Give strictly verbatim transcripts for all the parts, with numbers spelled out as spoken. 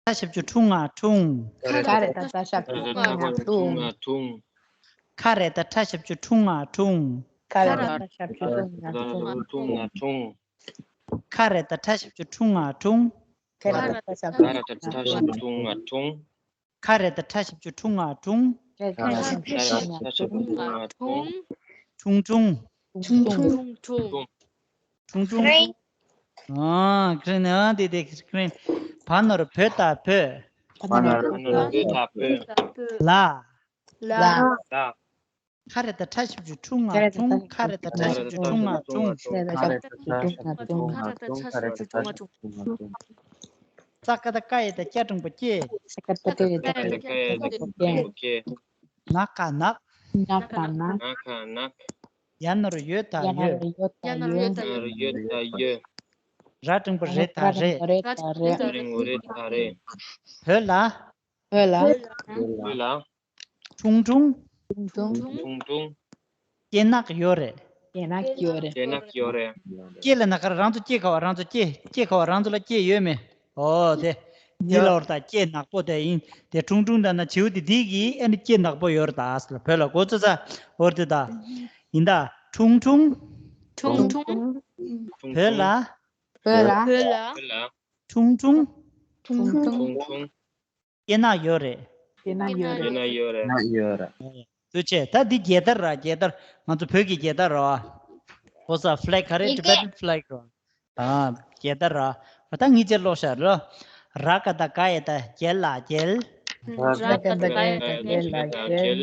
ཁ་ཞབས་ཀྱུ་ཁྲུང་ང་ཁྲུང་། ཁ་རེ་ད་ད་ཞབས་ཀྱུ་ཁྲུང་ང་ཁྲུང་། ཁ་རེ་ད་ཁྲ་ཞབས་ཀྱུ་ཁྲུང་ང་ཁྲུང་། ཁ་རེ་ད་ཁྲ་ཞབས་ཀྱུ་ཁྲུང་ང་ཁྲུང་། ཁྲུང་ང་ཁྲུང་། ཁ་རེ་ད་ཁྲ་ཞབས་ཀྱུ་ཁྲུང་ང་ཁྲུང་། ཁ་རེ་ད་ཁྲ་ཞབས་ཀྱུ་ཁྲུང་ང་ཁྲུང་། ཁ་རེ་ད་ཁྲ་ཞབས་ཀྱུ་ཁྲུང་ང་ཁྲུང་། ཁ་རེ་ད་ཁྲ་ཞབས་ཀྱུ་ཁྲུང་ང་ཁྲུང་། ཁྲུང་ཁྲུང་། ཁྲུང་ཁྲུང་། ཁྲུང་ཁྲུང་། ཁྲུང་ཁྲུང་། ཨ་ཁྲིན་ཨ་དེ་དེ་ཁྲིན། བ་ན་རོ་བོ་ད་བོད། བ་ན་རོ་བོ་ད་བོད། ལ། ལ། ལ། ཁ་རེ་ད་ཁྲ་ཞབས་ཀྱུ་ཁྲུང་ང་ཁྲུང་། ཁ་རེ་ད་ཁྲ་ཞབས་ཀྱུ་ཁྲུང་ང་ཁྲུང་། ཁ་རེ་ད་ཁྲ་ཞབས་ཀྱུ་ཁྲུང་ང་ཁྲུང་། ཙ་ཀ་ད་ཀ་ཡ་ད་སྐྱ་འགྲེང་བུ་སྐྱེ། ཙ་ཀ་ད་ཀ་ཡ་ད་སྐྱ་འགྲེང་བུ་སྐྱེ། ན་ཀ་ནག། ན་ཀ་ནག། ན་ཀ་ནག། ཡ་ན་རོ་ཡོ་ད་ཡོད། ཡ་ན་རོ་ཡོ་ད་ཡོད། ཡ་ན་རོ་ཡོ་ད་ཡོད། ར་འགྲེང་བུ་རེ་ད་རེད། ར་འགྲེང་བུ་རེ་ད་རེད། ར་འགྲེང་བུ་རེ་ད་རེད། བོད་ལ། བོད་ལ། བོད་ལ། ཁྲུང་ཁྲུང་། ཁྲུང་ཁྲུང་། ཁྲུང་ཁྲུང་། སྐེ་ནག་ཡོད་རེད། སྐེ་ནག་ཡོད་རེད། སྐེ་ནག་ཡོད་རེད། སྐེ་ལ་ན་ཁར་རང་ཚོ་སྐེ་ཁ་བ་རང་ཚོ་སྐེ་སྐེ་ཁ་བ་རང་ཚོ་ལ་སྐེ་ཡོད་མེད། ཨོ་དེ། འདི་ལ་འོར་ད་སྐེ་ནག་པོ་དེ་ཡིན། དེ་ཁྲུང་ཁྲུང་ད་ན་བྱིའུ་དེ་འདི་གི་ཨེ་ནི་སྐེ་ནག་པོ་ཡོད་རེད་ད་ཨ་སི་ལ་བོད་ལ་གོ་ཚོད་ས་འོར་དེ་ད། ཡིན་ད་ཁྲུང་ཁྲུང་། ཁྲུང་ཁྲུང་། བོད་ལ། བོད་ལ། བོད་ལ། ཁྲུང་ཁྲུང་། ཁྲུང་ཁྲུང་། ཁྲུང་ཁྲུང་། སྐེ་ནག་ཡོད་རེད། སྐེ་ནག་ཡོད་རེད། སྐེ་ནག་ཡོད་རེད། ཐུགས་རྗེ་ཆེ། ད་འདི་རྒྱལ་དར་ར་རྒྱལ་དར། ང་ཚོ་བོད་ཀྱི་རྒྱལ་དར་ར་བ། ཧོ་ས་ཕི་ལེག་ག་རེ། ཊི་བེ་ཊན་ཕི་ལེག་ར། ཨ་རྒྱལ་དར་ར། ད་ངས་ཅེར་ཀློག་ཤག་ལོ། ར་ག་ད་ག་ཡ་ད་རྒྱལ་ལ་རྒྱལ། ར་ག་ད་ག་ཡ་ད་རྒྱལ་ལ་རྒྱལ།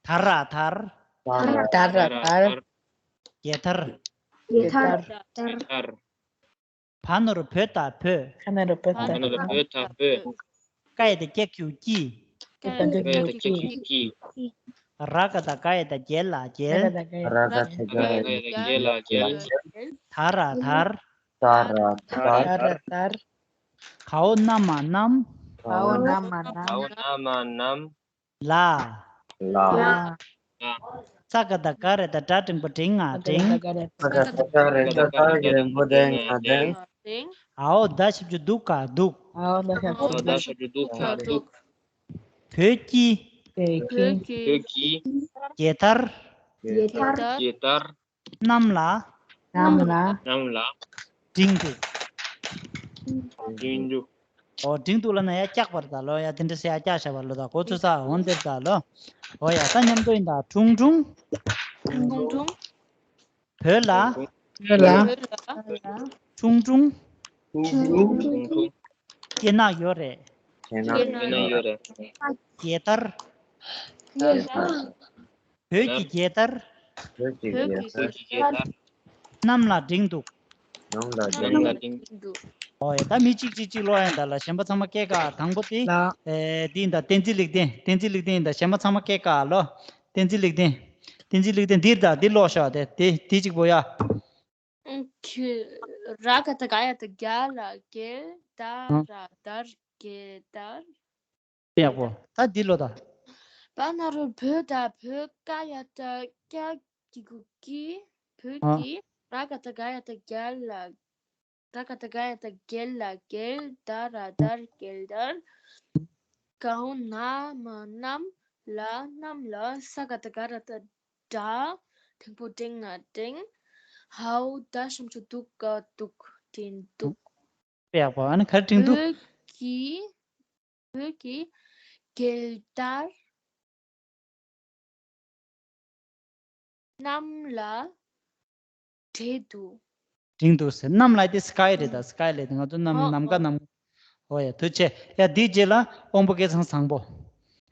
ད་ར་དར། ད་ར་དར། རྒྱལ་དར། རྒྱལ་དར། བ་ན་རོ་བོ་ད་བོད། བ་ན་རོ་བོ་ད་བོད། བ་ན་རོ་བོ་ད་བོད། ཀ་ཡ་ད་ཀྱ་གི་གུ་ཀྱི། ཀ་ཡ་ད་ཀྱ་གི་གུ་ཀྱི། ར་ག་ད་ག་ཡ་ད་རྒྱལ་ལ་རྒྱལ། ར་ག་ད་ག་ཡ་ད་རྒྱལ་ལ་རྒྱལ། ད་ར་དར། ད་ར་དར། གའོ་ན་མ་གནམ། གའོ་ན་མ་གནམ། ལ། ལ། ཙ་ག་ད་ག་རེ་ད་སྒྲ་འགྲེང་བུ་འགྲེང་ང་འགྲེང་། ཙ་ག་ད་ག་རེ་ད་སྒྲ་འགྲེང་བུ་འགྲེང་ང་འགྲེང་། འའོ་ད་ཞབས་ཀྱུ་འདུ་ག་འདུག་འའོ་ད་ཞབས་ཀྱུ་འདུ་ག་འདུག་བོད་ཀྱི། བོད་ཀྱི། རྒྱལ་དར། རྒྱལ་དར། གནམ་ལ། གནམ་ལ། གནམ་ལ། འགྲེང་འདུག་འགྲེང་འདུག་ཨོ་འགྲེང་འདུག་ལ་ན་ཡ་སྐྱག་པར་ད་ལོ། ཡ་དེ་འདྲ་སེ་ཡ་སྐྱག་བྱ་བ་ལོ། ད་གོ་ཚོད་ས་འོན་དེར་ད་ལོ། ཨོ་ཡ་ད་མཉམ་དུ་ཡིན་ད། ཁྲུང་ཁྲུང་། ཁྲུང་ཁྲུང་། བོད་ལ། བོད་ལ། ཁྲུང་ཁྲུང་། ཁྲུང་ཁྲུང་། སྐེ་ནག་ཡོད་རེད། སྐེ་ནག་ཡོད་རེད། རྒྱལ་དར། རྒྱལ་དར། བོད་ཀྱི་རྒྱལ་དར། བོད་ཀྱི་རྒྱལ་དར། གནམ་ལ་འགྲེང་འདུག་གནམ་ལ་འགྲེང་འདུག་ཨོ་ཡ་ད་མི་གཅིག་གཅིག་གཅིག་ཀློག་ཡ་ད་ལ། གཞན་པ་ཚང་མ་སྐད་ག་དང་པོ་དེ། ཨེ་འདི་ཡིན་ད། བསྟན་འཛིན་ལེགས་ལྡན། བསྟན་འཛིན་ལེགས་ལྡན་ཡིན་ད། གཞན་པ་ཚང་མ་སྐད་ག་ལོ། བསྟན་འཛིན་ལེགས་ལྡན། བསྟན་འཛིན་ལེགས་ལྡན་འདིར་ད་འདི་ཀློག་ཤོག་དེ་དེ་དེ་གཅིག་པོ་ཡ། ཁྱོད། ར་ག་ད་ག་ཡ་ད་རྒྱ་ལ་རྒྱལ། ད་ར་དར་རྒྱལ་དར། ཡག་པོ། ད་འདི་ཀློག་ད། བ་ན་རོ་བོ་ད་བོད། ཀ་ཡ་ད་ཀྱ་གི་གུ་ཀྱི། བོད་ཀྱི། ར་ག་ད་ག་ཡ་ད་རྒྱལ་ལ། ད་ག་ད་ག་ཡ་ད་རྒྱལ་ལ་རྒྱལ། ད་ར་དར་རྒྱལ་དར། གའོ་ན་མ་གནམ། ལ་གནམ་ལ། ས་ག་ད་ག་ར་ད་སྒྲ་འགྲེང་བུ་འགྲེང་ང་འགྲེང་། འའོ་ད་ཞབས་ཀྱུ་འདུ་ག་འདུག་འགྲེང་འདུག་ཡག་པོ། ཨ་ནི་ག་རེ་འགྲེང་འདུག་བོད་ཀྱི། བོད་ཀྱི་རྒྱལ་དར། གནམ་ལ་བྲེས་འདུག་འགྲེང་འདུག་ཟེར། གནམ་ལ་དེ་སི་ཀའི་རེད་ད། སི་ཀའི་ལས་དེ་ང་ཚོ་གནམ། ཨོ་ནམ་མཁའ། ཨོ། ནམ། ཨོ་ཡ་ཐུགས་རྗེ་ཆེ། ཡ་འདིའི་རྗེས་ལ་དབང་པོ་སྐལ་བཟང་བཟང་པོ།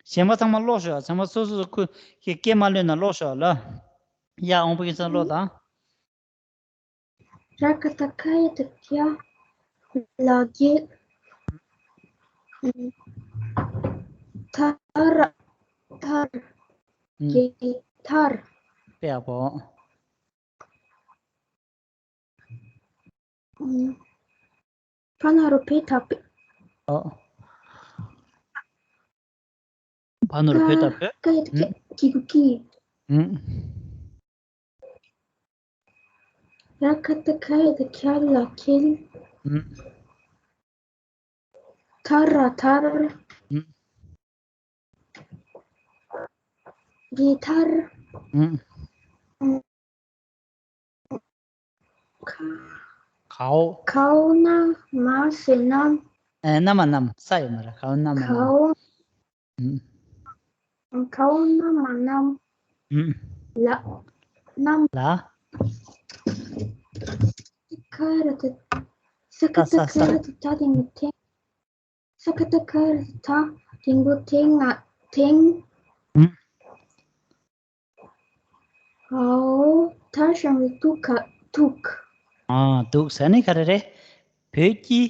གཞན་པ་ཚང་མ་ཀློག་ཤོག་ཚང་མ་སོ་སོ་སོ་ཁུ་གི་སྐད་མ་ལོན་ན་ཀློག་ཤོག་ལ། ཡ་དབང་པོ་སྐལ་བཟང་ཀློག་དང་། ར་ག་ད་ག་ཡ་ད་རྒྱ་ལ་རྒྱལ། ད་ར་དར། ཨུམ། རྒྱལ་དར། དཔེ་ཡག་པོ། ཨུམ། བ་ན་རོ་བོ་ད་བོད། ཨོ། བ་ན་རོ་བོ་ད་བོད། ཀ་ཡ་ད་ཀྱ་གི་གུ་ཀྱི། ཨུམ། ར་ག་ད་ག་ཡ་ད་རྒྱ་ལ་རྒྱལ། ཨུམ། ཐ་ར་ཐར། ཨུམ། གི་ཐར། ཨུམ། ཁ། གའོ། གའོ་ན་མ་ཟེར་ནམ། ཨེ། ན་མ་ནམ། ས་ཡོད་མ་རེད། གའོ་ན་མ་ནམ། གའོ། ཨུམ། གའོ་ན་མ་ནམ། ཨུམ། ལ། ནམ། ལ། ཁ་ར་ཏ། ས་ཀ་ཏ། ས། ས། ཁ་ར་ཏ་ཏ་དེ་ནི་ཐེ། ས་ཀ་ཏ་ཁ་ར་ཏ་ཐེང་པོ་ཐེང་ང་ཐེང་། ཨུམ། འའོ་ད་ཞབས་ཀྱུ་ཏུ་ག་ཏུག། ཨ། ཏུག་ཟེར་ནི་ག་རེ་རེད། བོད་ཀྱི།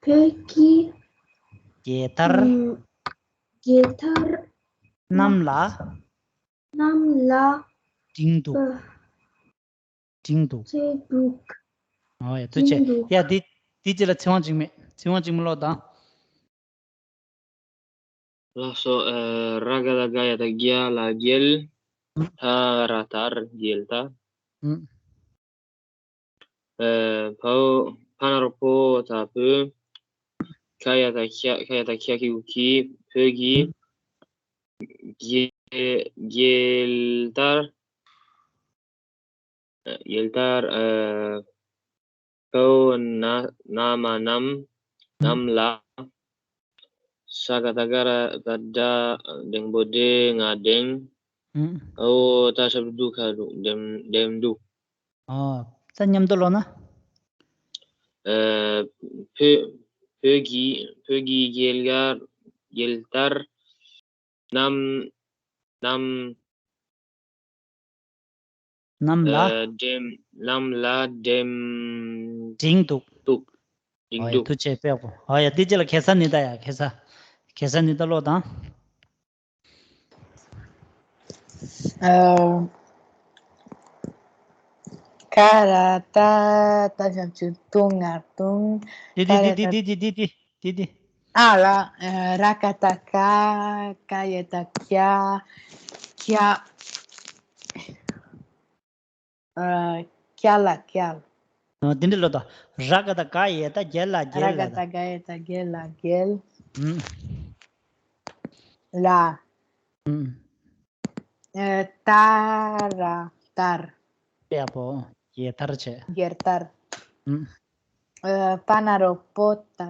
བོད་ཀྱི། རྒྱལ་དར། ཨུམ། རྒྱལ་དར། གནམ་ལ། གནམ་ལ། བསྒྲེངས་འདུག། ཨ། བསྒྲེངས་འདུག། བསྒྲེངས་འདུག། ཨོ་ཡ། ཐུགས་རྗེ་ཆེ། བསྒྲེངས་འདུག། ཡ། འདི། འདི་རྗེས་ལ་ཚེ་དབང་འཇིགས་མེད། ཚེ་དབང་འཇིགས་མེད་ཀློག་དང་། ལགས་སོ། ཨ། ར་ག་བཏགས་རྒ་ཡ་བཏགས་རྒྱ་ལ་རྒྱལ། ཐ་ར་ཐར། རྒྱལ་དར། ཨུམ། ཨ། བའོ། བ་ན་རོ་བོ་ད་བོད། ག་ཡ་བཏགས་ག་ག་ཡ་བཏགས་ག་གི་གུ་གི། བོད་ཀྱི། ཨུམ། རྒྱལ། རྒྱལ་དར། རྒྱལ་དར། ཨ། བའོ་ན་ན་མ་ནམ། ནམ་ལ། ས་ཀ་བཏགས་སྒ་ར་བཏགས་སྒྲ། འགྲེང་བུ་འགྲེ། ང་འགྲེང་། ཨུམ། འའོ་ད་ཞབས་ཀྱུ་ཏུ་ག་ཏུག། འགྲེང་། འགྲེང་འདུག། ཨོ། ད་མཉམ་དུ་ཀློག་ན། ཨ། བོད། བོད་ཀྱི། བོད་ཀྱི་རྒྱལ་དར། རྒྱལ་དར། གནམ། གནམ། གནམ་ལ། ཨ། བསྒྲེངས། གནམ་ལ་བསྒྲེངས། བསྒྲེངས་འདུག། འདུག། བསྒྲེངས་འདུག། ཨོ་ཡ། ཐུགས་རྗེ་ཆེ་དཔལ་པོ། ཨོ་ཡ། འདི་རྗེས་ལ་གེ་སར་ཉི་ཟླ་ཡ། གེ་སར། གེ་སར་ཉི་ཟླ་ཀློག་དང་། ཨ། ག་ར་ཏ། ཏ་ཞབས་ཀྱུ་ཏུ་ང་ཏུང་། འདི་འདི་ག་ར་ཏ། འདི་འདི་འདི་འདི་འདི་འདི། ཨ་ལ། ཨ། ར་ག་བཏགས་རྒ། རྒ་ཡ་བཏགས་རྒྱ། རྒྱ། ཨ། རྒྱ་ལ་རྒྱལ། ཨ། འདི་འདྲ་ཀློག་དང་། ར་ག་བཏགས་རྒ་ཡ་བཏགས་རྒྱ་ལ་རྒྱལ། ར་ག་བཏགས་རྒ་ཡ་བཏགས་རྒྱ་ལ་རྒྱལ། ཨུམ། ལ། ཨུམ། ཨ། ཏ་ར་དར། ཡག་པོ། རྒྱལ་དར་བྱས། རྒྱལ་དར། ཨུམ། ཨ། བ་ན་རོ་བོ་ད།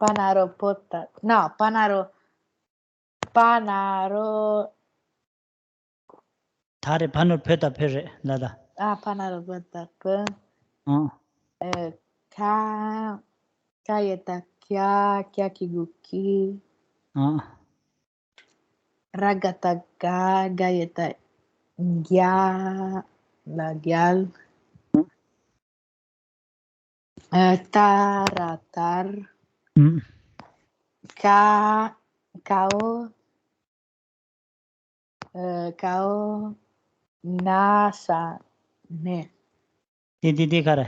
བ་ན་རོ་བོ་ད། ན། བ་ན་རོ། བ་ན་རོ། ད་རེད། བ་ན་རོ་བོ་ད་བོད་རེད་ལ་ད། ཨ། བ་ན་རོ་བོ་ད་བོད། ཨང་། ཨ། ག། ག་ཡ་བཏགས་གྱ། གྱ་གི་གུ་གྱི། ཨང་། ར་ག་བཏགས་རྒ། རྒ་ཡ་བཏགས་རྒྱ། ལ་རྒྱལ། ཨ། ཏ་ར་དར། ཨུམ། ག། གའོ། ཨ། གའོ་ན་ས་ནེ། དེ་དེ་དེ་ག་རེ།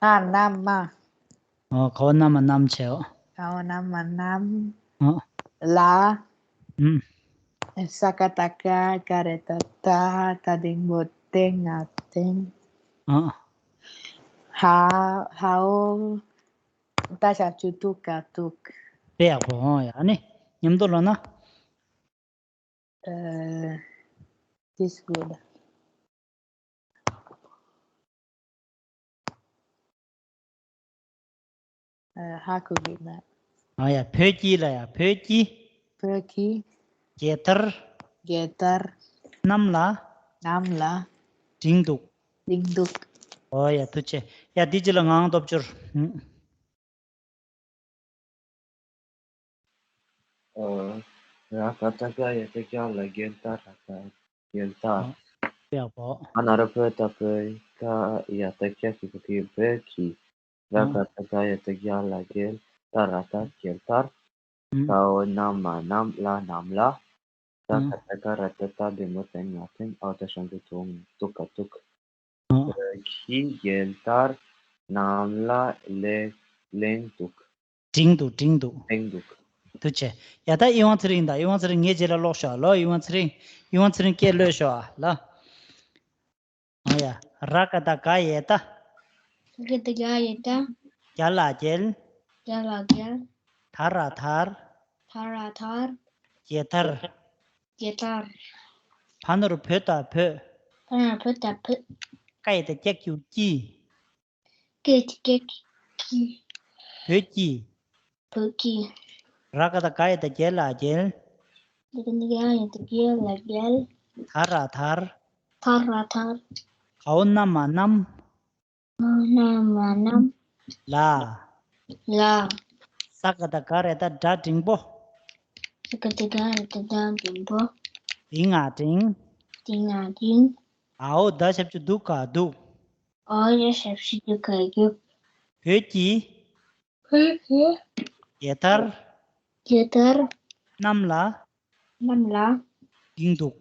ཨ། ན་མ། ཨོ། གའོ་ན་མ་ནམ་བྱས། ཨོ། གའོ་ན་མ་ནམ། ཨོ། ལ། ཨུམ། ས་ཀ་བཏགས་སྐ། སྐ་ར་བཏགས་སྐྱ། སྐྱ་འགྲེང་བུ་སྐྱེ། ང་འགྲེང་། ཨ། ཧ། ཧའོ། ཏ་ཞབས་ཀྱུ་ཏུ་ཀ་ཏུག། དཔེ་ཡག་པོ། ཨོ་ཡ། ཨ་ནི་མཉམ་དུ་ཀློག་ན། ཨ། This good. ཨ། ཧ་གོ་གི་མེད། ཨ་ཡ། བོད་ཀྱི་ལ་ཡ། བོད་ཀྱི། བོད་ཀྱི། རྒྱལ་དར། རྒྱལ་དར། གནམ་ལ། གནམ་ལ། བསྒྲེངས་འདུག། བསྒྲེངས་འདུག། ཨོ་ཡ། ཐུགས་རྗེ་ཆེ། ཡ། འདི་རྗེས་ལ་ངག་དབང་སྟོབས་འབྱོར། ཨ། ར་ག་བཏགས་རྒ་ཡ་བཏགས་རྒྱ་ལ་རྒྱལ། ཏ་ར་ཏ་རྒྱལ་ཏ། ཨ། ཡག་པོ། བ་ན་རོ་བོ་ད་བོད། ག་ཡ་བཏགས་གྱ་གི་གུ་གྱི། བོད་ཀྱི། ར་ཨ། ག་བཏགས་རྒ་ཡ་བཏགས་རྒྱ་ལ་རྒྱལ། ཏ་ར་ཏ་རྒྱལ་ཏར། ཨ། གའོ་ན་མ་ནམ། ལ་ནམ་ལ། ས་ཨ། ཀ་བཏགས་སྐ་ར་བཏགས་སྐྱ། འགྲེང་བུ་འགྲེང་། ང་འགྲེང་། འའོ་ཏ་ཞབས་ཀྱུ་ཏུ་ཏུ་ཀ་ཏུག། ཨ། བོད་ཀྱི་རྒྱལ་དར་གནམ་ལ་ལེ་ལེངས་འདུག། བསྒྲེངས་འདུག། བསྒྲེངས་འདུག། བསྒྲེངས་འདུག། ཐུགས་རྗེ་ཆེ། ཡ། ད་ཨི་ཝང་ཚེ་རིང་དང་། ཨི་ཝང་ཚེ་རིང་ངའི་རྗེས་ལ་ཀློག་ཤོག་ཨ་ལོ། ཨི་ཝང་ཚེ་རིང་། ཨི་ཝང་ཚེ་རིང་སྐད་ལོས་ཤོག་ཨ་ལ། ཨ་ཡ། ར་ག་བཏགས་རྒ་ཡ་བཏགས། ར་ག་བཏགས་རྒ་ཡ་བཏགས། རྒྱ་ལ་རྒྱལ། རྒྱ་ལ་རྒྱལ། ད་ར་དར། ད་ར་དར། རྒྱལ་དར། རྒྱལ་དར། བ་ན་རོ་བོ་ད་བོད། བ་ན་རོ་བོ་ད་བོད། ཀ་ཡ་བཏགས་ཀྱ་གི་གུ་ཀྱི། ཀ་ཡ་བཏགས་ཀྱ་གི་གུ་ཀྱི། བོད་ཀྱི། བོད་ཀྱི། ར་ག་བཏགས་རྒ་ཡ་བཏགས་རྒྱ་ལ་རྒྱལ། ར་ག་བཏགས་རྒ་ཡ་བཏགས་རྒྱ་ལ་རྒྱལ། ད་ར་དར། ད་ར་དར། ག་འོག་གནམ་མ་གནམ། ག་འོག་གནམ་མ་གནམ། ལ། ལ། ས་ག་བཏགས་སྒ་ར་ཡ་བཏགས་སྒྲ་འབྲིང་པོ། ས་ག་བཏགས་སྒ་ར་ཡ་བཏགས་སྒྲ་འབྲིང་པོ། འབྲིང་ང་འབྲིང་། འབྲིང་ང་འབྲིང་། འ་འོག་ད་ཞབས་ཀྱུ་དུ་ག་འདུག་འ་འོག་ད་ཞབས་ཀྱུ་དུ་ག་འདུག་བོད་ཀྱི། བོད་ཀྱི། རྒྱལ་དར། རྒྱལ་དར། གནམ་ལ། གནམ་ལ། བསྒྱིངས་འདུག་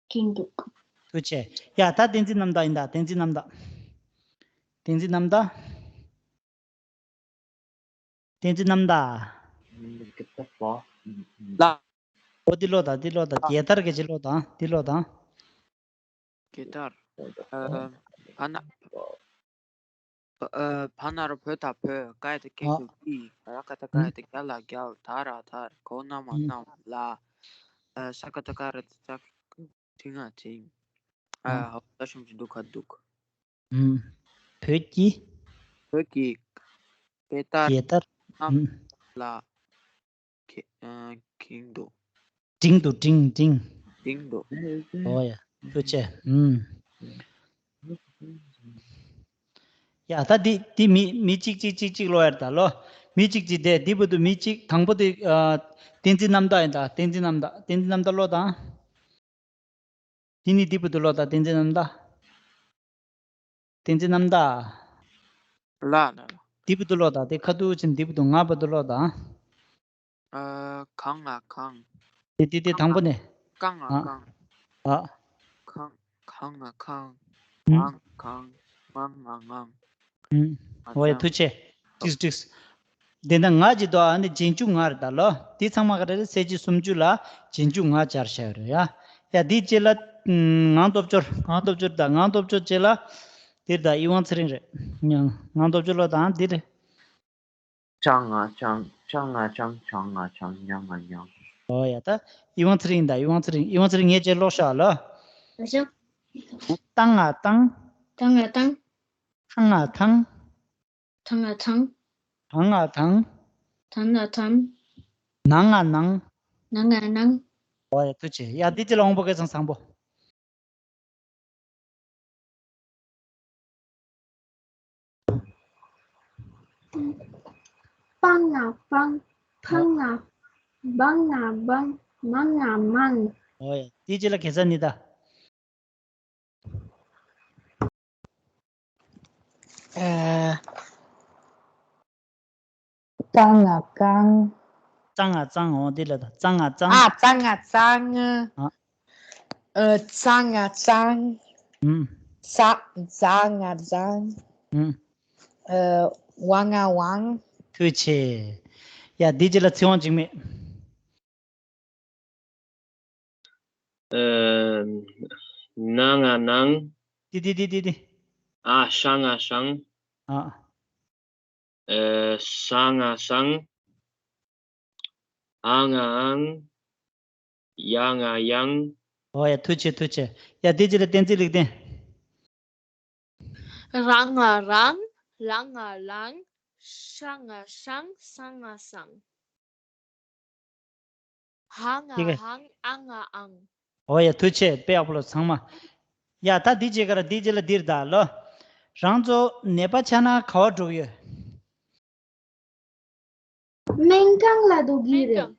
བསྒྱིངས་འདུག་ཐུགས་རྗེ་ཆེ། ཡ་ད་བསྟན་འཛིན་རྣམ་དག་ཡིན་ད། བསྟན་འཛིན་རྣམ་དག་བསྟན་འཛིན་རྣམ་དག་བསྟན་འཛིན་རྣམ་དག་ལ། འོ་འདི་ཀློག་དང་། འདི་ཀློག་དང་། རྒྱལ་དར་གྱི་ཅི་ཀློག་དང་། འདི་ཀློག་དང་། རྒྱལ་དར། ཨ། བ་ན། ཨ། བ་ན་རོ་བོ་ད་བོད། ཀ་ཡ་བཏགས་ཀྱ་གི་གུ་ཀྱི། ར་ག་བཏགས་རྒ་ཡ་བཏགས་རྒྱ་ལ་རྒྱལ། ད་ར་དར། ག་འོག་གནམ་མ་གནམ། ལ། ཨ། ས་ག་བཏགས་སྒ་ར་ཡ་བཏགས་སྒྲ་འབྲིང་ང་འབྲིང་། ཨ། འ་འོག་ད་ཞབས་ཀྱུ་དུ་ག་འདུག་ཨུམ། བོད་ཀྱི། བོད་ཀྱི། རྒྱལ་དར། རྒྱལ་དར། གནམ་ཨུམ། ལ། ཨ། བསྒྱིངས་འདུག་བསྒྱིངས་འདུག་བསྒྱིངས། བསྒྱིངས་འདུག་འོ་ཡ། ཐུགས་རྗེ་ཆེ། ཨུམ། ཡ་ད་འདི་འདི་མི་མི་གཅིག་གཅིག་གཅིག་གཅིག་ཀློག་ཡ་རེད་ད་ལོ། མི་གཅིག་གཅིག་དེ་འདི་བར་དུ་མི་གཅིག་དང་པོ་དེ། ཨ། བསྟན་འཛིན་རྣམ་དག་ཡིན་ད། བསྟན་འཛིན་རྣམ་དག་བསྟན་འཛིན་རྣམ་དག་ཀློག་དང་། དེ་ནི་འདི་བར་དུ་ཀློག་དང་། བསྟན་འཛིན་རྣམ་དག་བསྟན་འཛིན་རྣམ་དག་ལ་ལ་ལ། འདི་བར་དུ་ཀློག་དང་། དེ་ཁ་ཐུག་ཕྱིན་འདི་བར་དུ་ང་བར་དུ་ཀློག་དང་། ཨ། ག་ང་གངས། དེ་དེ་དེ་དང་པོ་ནས། ཀ་ང་ཨ། ཀང་། ཨ། ག་ང་གངས། ཨུམ། འ་ང་འང་། ང་ང་ངང་། ཨུམ། འོ་ཡ། ཐུགས་རྗེ་ཆེ། ཏིག་ཏིག་དེ་འདྲ་ང་ཅིག་འདུག་ཨ་ནི་རྗེས་འཇུག་ང་རེད་ད་ལོ། དེ་ཚང་མ་ག་རེ་རེད། གསལ་བྱེད་སུམ་ཅུ་ལ་རྗེས་འཇུག་ང་སྦྱར་བྱས་རེད་ཡ། ཡ་འདི་རྗེས་ལ་ངག་སྟོབས་འབྱོར། ངག་སྟོབས་འབྱོར་ད། ངག་སྟོབས་འབྱོར་རྗེས་ལ་འདིར་ད་ཡིད་དབང་ཚེ་རིང་རེད། ངག་སྟོབས་འབྱོར་ལོ་དང་འདིར། ཅ་ང་ཅང་། ཅ་ང་ཅང་། ཆ་ང་ཆང་། ཉ་ང་ཉང་། ཨོ་ཡ། ད་ཡིད་དབང་ཚེ་རིང་ད། ཡིད་དབང་ཚེ་རིང་། ཡིད་དབང་ཚེ་རིང་། ངས་ཅིག་ཀློག་ཤག་ལ། ཨ་ཅག་ཏ་ང་ཏང་། ཏ་ང་ཏང་། ཐ་ང་ཐང་། ཐ་ང་ཐང་། ད་ང་དང་། ད་ང་དང་། ན་ང་ནང་། ན་ང་ནང་། ཨོ་ཡ། ཐུགས་རྗེ་ཆེ། ཡ་འདི་ཅི་ལ་དབང་པོ་སྐད་གསང་བཟང་པོ། པ་ང་པང་། ཕ་ང་། བ་ང་བང་། མ་ང་མང་། ཨོ་ཡ། འདི་ཅི་ལ་གེ་ས་ནི་ད། ཨ། ཙ་ང་ཙང་། ཙ་ང་ཙང་། འོ་འདི་ལ་ད། ཙ་ང་ཙང་། ཨ། ཙ་ང་ཙང་། ཨ། ཨ། ཙ་ང་ཙང་། ཨུམ། ཙ། ཛ་ང་ཛང་། ཨུམ། ཨ། ཝ་ང་ཝང་། ཐུགས་རྗེ་ཆེ། ཡ་འདི་ཅི་ལ་ཚེ་དབང་འཇིགས་མེད། ཨ། ན་ང་ནང་། ཏི་ཏི་ཏི་ཏི་ཏི། ཨ། ཤ་ང་ཤང་། ཨ། ཨ། ས་ང་སང་། ཨ་ང་ཨང་། ཡ་ང་ཡང་། ཨོ་ཡ། ཐུགས་རྗེ་ཆེ། ཐུགས་རྗེ་ཆེ། ཡ་འདི་ཅི་ལ་བསྟན་འཛིན་ལེགས་ལྡན། ར་ང་རང་། ལ་ང་ལང་། ཤ་ང་ཤང་། ས་ང་སང་། ཧ་ང་ཧང་། ཨ་ང་ཨང་། ཨོ་ཡ། ཐུགས་རྗེ་ཆེ། དཔེ་ཡག་པོ་ལ་ཚང་མ། ཡ་ད་འདི་བྱེད་ག་ར། འདི་བྱེད་ལ་འདིར་ད་ལོ། རང་ཚོ་ནད་པ་ཆགས་ན་ག་བ་འགྲོ་གི་ཡོད། སྨན་ཁང་ལ་འགྲོ་གི་རེད།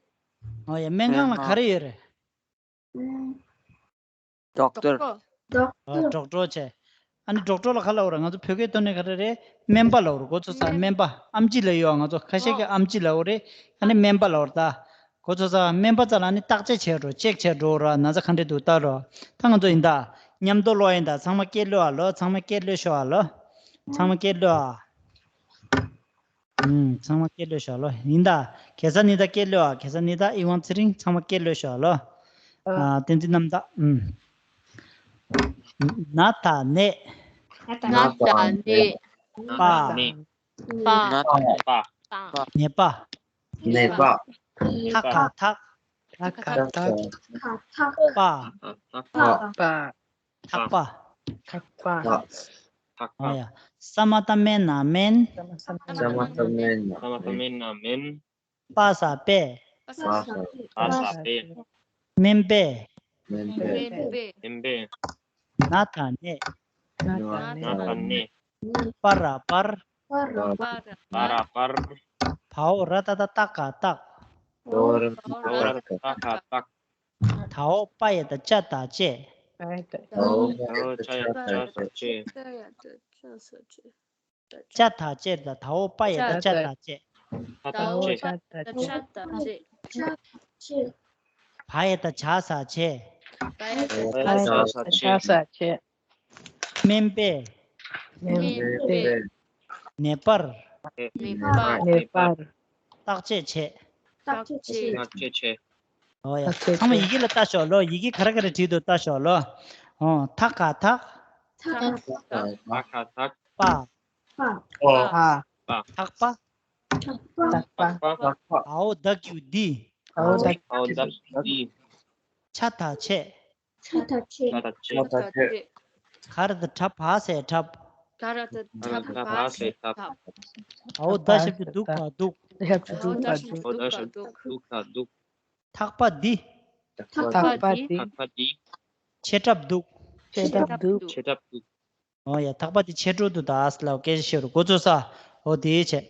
ཨོ་ཡ། སྨན་ཁང་ལ་ག་རེ་ཡོད་རེད། ཨུམ། ཌོག་ཊར། ཌོག་ཊར། ཨ། ཌོག་ཊར་བྱས། ཨ་ནི་ཌོག་ཊར་ལ་ག་ལབ་རེད། ང་ཚོ་བོད་སྐད་ཐོག་ནས་ག་རེ་རེད། སྨན་པ་ལབ་རེད། གོ་ཚོད་ས། སྨན་པ། ཨེམ་ཆི་ལབ་ཡོད། ང་ཚོ་ཁ་ཤས་ཀྱིས་ཨེམ་ཆི་ལབ་རེད། ཨ་ནི་སྨན་པ་ལབ་རེད་ད། གོ་ཚོད་ས། སྨན་པ་རྩ་ལ་ནི་བརྟག་དཔྱད་བྱས་འགྲོ། ཅེག་བྱས་འགྲོ་ར། ན་ཚ་ག་འདྲས་འདུག་ལྟ་རོ། ད་ང་ཚོ་ཡིན་ད། མཉམ་དུ་ཀློག་ཡིན་ད། ཚང་མ་སྐད་ཀློག་ཨ་ལོ། ཚང་མ་སྐད་ཀློག་ཤོག་ཨ་ལོ། ཚང་མ་སྐད་ཀློག་ཨ། ཨུམ། ཚང་མ་སྐད་ཀློག་ཤོག་ལོ། ཡིན་ད། གེ་སར་ནི་ད་སྐད་ཀློག་ཨ། གེ་སར་ནི་ད། ཡིད་དབང་ཚེ་རིང་། ཚང་མ་སྐད་ཀློག་ཤོག་ལོ། ཨ། བསྟན་འཛིན་རྣམ་དག་ཨུམ། ན་ད་ནད། ན་ད་ནད། པ། པ། ན་ད་ནས་པ། ནས་པ། ནས་པ། ཐ་ག་ཐག། ཐ་ག་ཐག། པ། པ། ཐག་པ། ཐག་པ། ཨ་ཡ། ས་མ་བཏགས་སྨན་ན་སྨན། ས་མ་བཏགས་སྨན་ན་སྨན། པ་ས་པས། པ་ས་པས། པ་ས་པས། སྨན་པས། སྨན་པས། སྨན་པས། ན་ད་ནས། ན་ད་ནས། པ་ར་པར། པ་ར་པར། བ་འོག་ར་ཏ་བཏགས་སྟ་ག་སྟག། བ་འོག་ར་ཏ་བཏགས་སྟ་ག་སྟག། ད་འོག་པ་ཡ་བཏགས་ཅ་ད་བཅས། པ་ཡ་བཏགས་ཅ་ད་བཅས། ད་འོག་ཅ་ཡ་བཏགས་ཅ་ད་བཅས། ཅ་ད་བཅས། ད་འོག་པ་ཡ་བཏགས་ཅ་ད་བཅས། ད་འོག་ཅ་ད་བཅས། བ་ཡ་བཏགས་བྱ་ས་བྱས། བ་ཡ་བཏགས་བྱ་ས་བྱས། སྨན་པས། སྨན་པས། ནད་པར། ནད་པར། བརྟག་དཔྱད་བྱས། བརྟག་དཔྱད་བྱས། ཨོ་ཡ། བརྟག་དཔྱད་ཚང་མ་བྱས། ཡི་གེ་ལ་ལྟ་ཤོག་ལོ། ཡི་གེ་ག་རེ་ག་རེ་བྲིས་འདུག་ལྟ་ཤོག་ལོ། ཨོ། ཐ་ག་ཐག། ཐ་ག་ཐག། པ། པ། ཐག་པ། ཐག་པ། ཨའོ་བཏགས་ཀྱུ་འདི། ཨའོ་བཏགས་ཀྱུ་འདི། ཆ་ད་ཆས། ཆ་ད་ཆས། ཆ་ད་ཆས། ག་ར་བཏགས་གྲ་བ་ས་གྲབས། ག་ར་བཏགས་གྲ་བ་ས་གྲབས། ཨའོ་བཏགས་ཞབས་ཀྱུ་འདུ་ག་འདུག། ཨའོ་བཏགས་ཞབས་ཀྱུ་འདུ་ག་འདུག། ཐག་པ་འདི། ཐག་པ་འདི། ཐག་པ་འདི། ཆས་གྲབས་འདུག། ཆས་གྲབས་འདུག། ཆས་གྲབས་འདུག། ཨོ་ཡ། ཐག་པ་དེ་ཆས་གྲབས་འདུག་ད་ཨ་ལ་སྐད་ཆ་བཤད་རུ་འགོ་ཚུགས་ས། ཨོ་དེ་བྱས།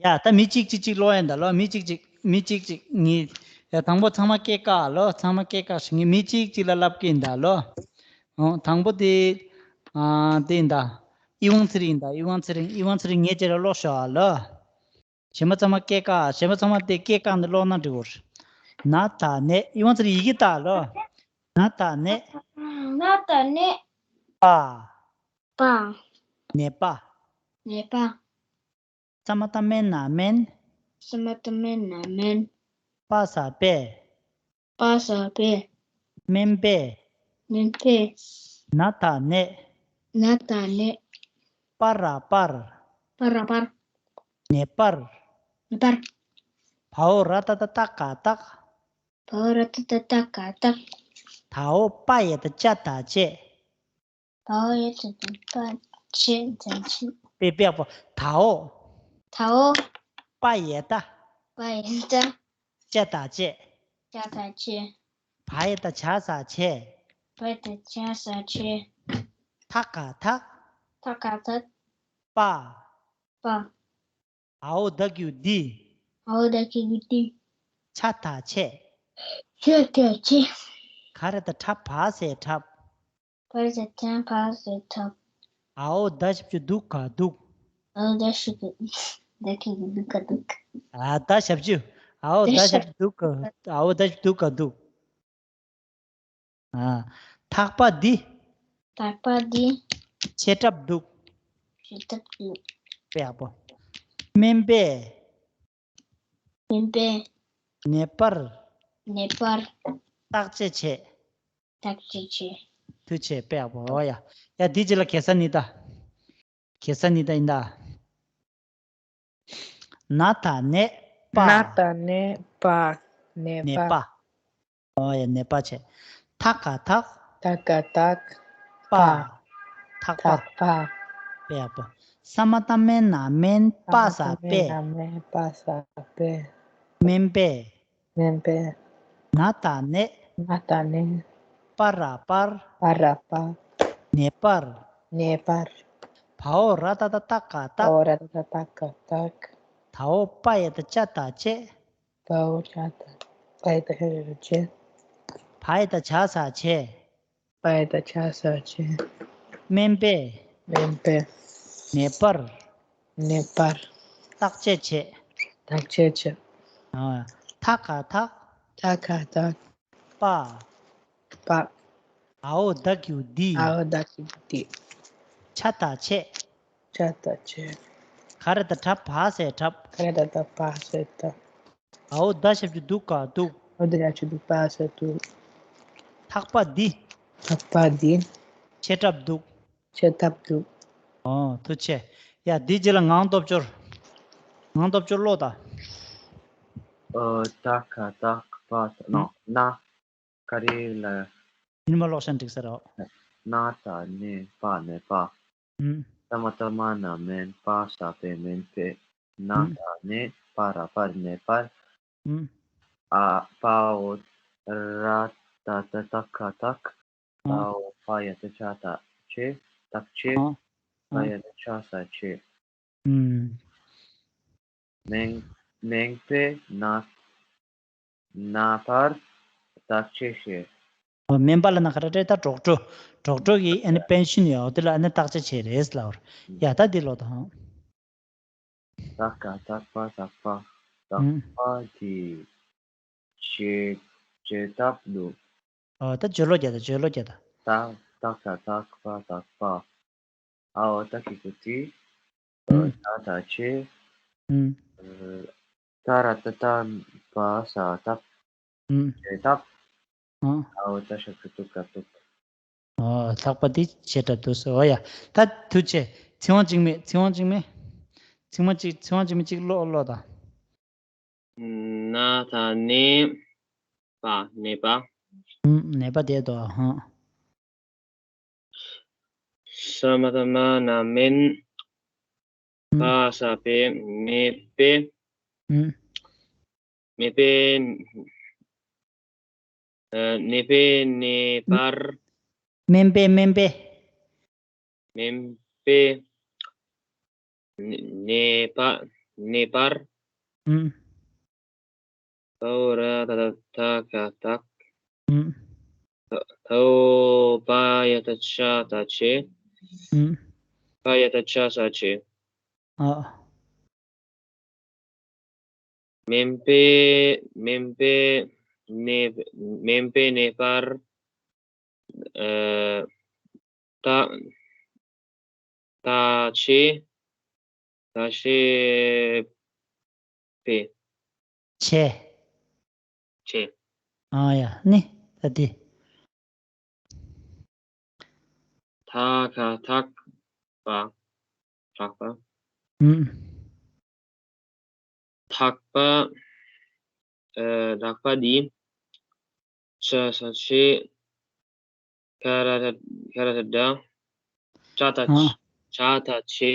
ཡ་ད་མི་གཅིག་གཅིག་གཅིག་ཀློག་ཡིན་ད་ལོ། མི་གཅིག་གཅིག་མི་གཅིག་གཅིག་ངས། ཡ་དང་པོ་ཚང་མ་སྐད་བཀག་ལོ། ཚང་མ་སྐད་བཀག་ཞིག་ངས་མི་གཅིག་གཅིག་ལ་ལབ་ཀྱི་ཡིན་ད་ལོ། ཨོ་དང་པོ་དེ། ཨ་དེ་ཡིན་ད། ཨི་ཝང་ཚེ་རིང་ཡིན་ད། ཨི་ཝང་ཚེ་རིང་། ཨི་ཝང་ཚེ་རིང་ངས་ཁྱེད་ལ་ཀློག་ཤོག་ཨ་ལོ། གཞན་པ་ཚང་མ་སྐད་བཀག་གཞན་པ་ཚང་མ་དེ་སྐད་བཀག་ནས་ཀློག་ན་འགྲིག་གོ། ན་ད་ནས། ཨི་ཝང་ཚེ་རིང་ཡི་གེ་ལྟ་ལོ། ན་ད་ནས། ན་ད་ནས། པ། པ། ནས་པ། ནས་པ། ས་མ་བཏགས་སྨན་ན་སྨན། ས་མ་བཏགས་སྨན་ན་སྨན། པ་ས་པས། པ་ས་པས། སྨན་པས། སྨན་པས། ན་ད་ནས། ན་ད་ནས། པ་ར་པར། པ་ར་པར། ནད་པར། ནད་པར། བ་འོག་ར་ཏ་བཏགས་སྟ་ག་སྟག། བ་འོག་ར་ཏ་བཏགས་སྟ་ག་སྟག། ད་འོག་པ་ཡ་བཏགས་ཅ་ད་བཅས། ད་འོག་ཡ་བཏགས་པ་ཅ་ད་བཅས། དཔེ་དཔེ་ཡག་པོ། ད་འོག་ད་འོག་པ་ཡ་བཏགས། པ་ཡ་བཏགས། ཅ་ད་བཅས། ཅ་ད་བཅས། བ་ཡ་བཏགས་བྱ་ས་བྱས། བ་ཡ་བཏགས་བྱ་ས་བྱས། ཐ་ག་ཐག། ཐ་ག་ཐག། པ། པ། ཨའོ་བཏགས་ཀྱུ་འདི། ཨའོ་བཏགས་ཀྱུ་འདི། ཆ་ད་ཆས། ཆ་ད་ཆས། ག་ར་བཏགས་གྲ་བ་ས་གྲབས། ག་ར་བཏགས་གྲ་བ་ས་གྲབས། ཨའོ་ད་ཞབས་ཀྱུ་འདུ་ག་འདུག། ཨའོ་ད་ཞབས་ཀྱུ་ད་ཞབས་ཀྱུ་འདུ་ག་འདུག། ཨ་ད་ཞབས་ཀྱུ། ཨའོ་ད་ད་ཞབས་ཞབས་ཀྱུ་འདུ་ག། ཨའོ་ད་ཞབས་ཀྱུ་འདུ་ག་འདུག། ཨ། ཐག་པ་འདི། ཐག་པ་འདི། ཆས་གྲབས་འདུག། ཆས་གྲབས་འདུག། དཔེ་ཡག་པོ། སྨན་པས། སྨན་པས། ནད་པར། ནད་པར། བརྟག་དཔྱད་བྱས། བརྟག་དཔྱད་བྱས། ཐུགས་རྗེ་ཆེ། དཔེ་ཡག་པོ། ཨོ་ཡ། ཡ་འདི་རྗེས་ལ་གེ་ས་ནི་ད། གེ་ས་ནི་ད་ཡིན་ད། ན་ད་ནད་པ། ན་ད་ནད་པ། ནད་ནད་པ། པ། ཨོ་ཡ་ནད་པ་བྱས། ཐ་ག་ཐག། ཐ་ག་ཐག། པ། པ། ཐག་པ། ཐག་པ། དཔེ་ཡག་པོ། ས་མ་བཏགས་སྨན་ན་སྨན། པ་ས་པས། ས་མ་བཏགས་སྨན་ན་སྨན། པ་ས་པས། སྨན་པས། སྨན་པས། ན་ད་ནད། ན་ད་ནད། པ་ར་པར། པ་ར་པར། ནད་པར། ནད་པར། བ་འོག་ར་ཏ་བཏགས་སྟ་ག་སྟག། བ་འོག་ར་ཏ་བཏགས་སྟ་ག་སྟག། ད་འོག་པ་ཡ་བཏགས་ཅ་ད་བཅས། བ་འོག་ཅ་ད། པ་ཡ་བཏགས་ཅ་ད་བཅས། བ་ཡ་བཏགས་བྱ་ས་བྱས། བ་ཡ་བཏགས་བྱ་ས་བྱས། སྨན་པས། སྨན་པས། ནད་པར། ནད་པར། བརྟག་དཔྱད་བྱས། བརྟག་དཔྱད་བྱས། ཨ། ཐ་ག་ཐག། ཐ་ག་ཐག། པ། པ། ཨའོ་བཏགས་ཀྱུ་འདི། ཨའོ་བཏགས་ཀྱུ་འདི། ཆ་ད་ཆས། ཆ་ད་ཆས། ག་ར་བཏགས་གྲ་བ་ས་གྲབས། ག་ར་བཏགས་གྲ་བ་ས་གྲབས། ཨའོ་ད་ཞབས་ཀྱུ་འདུ་ག་འདུག། ཨའོ་ད་ཞབས་ཀྱུ་འདུ་ག་འདུག། ཐག་པ་འདི། ཐག་པ་འདི། ཆས་གྲབས་འདུག། བྱེད་ཐབས་འདུག་ཨོ་ཐུགས་རྗེ་ཆེ། ཡ་འདིའི་རྗེས་ལ་ངག་སྟོབས་འབྱོར། ངག་སྟོབས་འབྱོར་ཀློག་དང་། ཨོ་ད་ག་ད་ག་པ་ད་ནོ་ན། ག་རེ་ལ། ཡིན་མ་ཀློག་ཤན་འགྲིག་ས་རེད། ན་ད་ནེ་པ་ནེ་པ། ཨུམ། ས་མ་ད་མ་ན་མེན། པ་ས་པེ་མེན་པེ། ན་ཨུམ། ད་ནེ་པ་ར་པར་ནེ་པར། ཨུམ། ཨ་པའོ་ར་ད་ད་ད་ཁ་ཐག་ཨ། པའོ་པ་ཡ་ད་ཅ་ད་ཅེ། ཐག་ཅེ། ཨ། པ་ཡ་ད་ཅ་ས་ཅེ། ཨུམ། མེན་མེན་པེ་ན་ན་པར་ཐག་ཅེ་ཤེ། ཨོ་མེན་པ་ལ་ན་ཁ་ར་ཏྲེ་ད་ཌོག་ཊར། ཌོག་ཊར་གི་ཨ་ནི་པེན་ཤིན་ཡོད་དེ་ལ་ཨ་ནི་བརྟག་དཔྱད་བྱས་རེད་ལབ་ར། ཡ་ད་འདི་ཀློག་དང་། ད་ག་ད་པ་ད་པ། ད་ཨུམ། པ་དེ་བྱེད་བྱེད་ཐབས་འདུག་ཨོ་ད་བརྗོད་ཀློག་རྒྱག་ད། བརྗོད་ཀློག་རྒྱག་ད། ད་ད་ག་ད་པ་ད་པ། ཨའོ་ད་གི་གུ་ཏི། ཨུམ། ད་ད་ཆེ། ཨུམ། ད་ར་ད་ད་པ་ས་ད། ཨུམ། བྱེད་ཐབས། ཨ། ཨའོ་ད་ཤ་ཁུ་ཏུ་ཀ་ཏུ། ཨོ་ལྷག་པ་འདི་བྱེད་ཐབས་འདུག་ཟེར། ཨོ་ཡ། ད་ཐུགས་རྗེ་ཆེ། ཚིག་དབང་འཇིགས་མེད། ཚིག་དབང་འཇིགས་མེད། ཚིག་མ་གཅིག་ཚིག་དབང་འཇིགས་མེད་གཅིག་ཀློག་ཀློག་དང་། ན་ད་ནེ་པ་ནེ་པ། ཨུམ། ནེ་པ་དེ་དོ་ཧང་། ས་མ་ད་མ་ན་མེན། ཨུམ། པ་ས་པེ་མེ་པེ། ཨུམ། མེ་པེ། ཨ་ནེ་པེ་ནེ་པར། མེན་པེ་མེན་པེ། མེན་པེ། ནེ་ནེ་པ་ནེ་པར། ཨུམ། ཐའོ་ར་ད་ད་ད་ག་ད། ཨུམ། ཐའོ་པ་ཡ་ད་ཅ་ད་ཅེ། ཨུམ། པ་ཡ་ད་ཅ་ས་ཅེ། ཨ། མེན་པེ་མེན་པེ་ནེ་མེན་པེ་ནེ་པར། ཨ་ད་ད་ཆེ། ད་ཤེ་པེ། ཆེ། ཆེ། ཨ་ཡ་ནི་ད་དེ། ཐ་ཁ་ཐག་པ། ཐག་པ། ཨུམ། ཐག་པ། ཨ་ཐག་པ་འདི། ཆ་ས་ཆེ། ཁ་ར་ད་ཁ་ར་ད་ད། ཅ་ད་ཨ། ཅ་ད་ཆེ།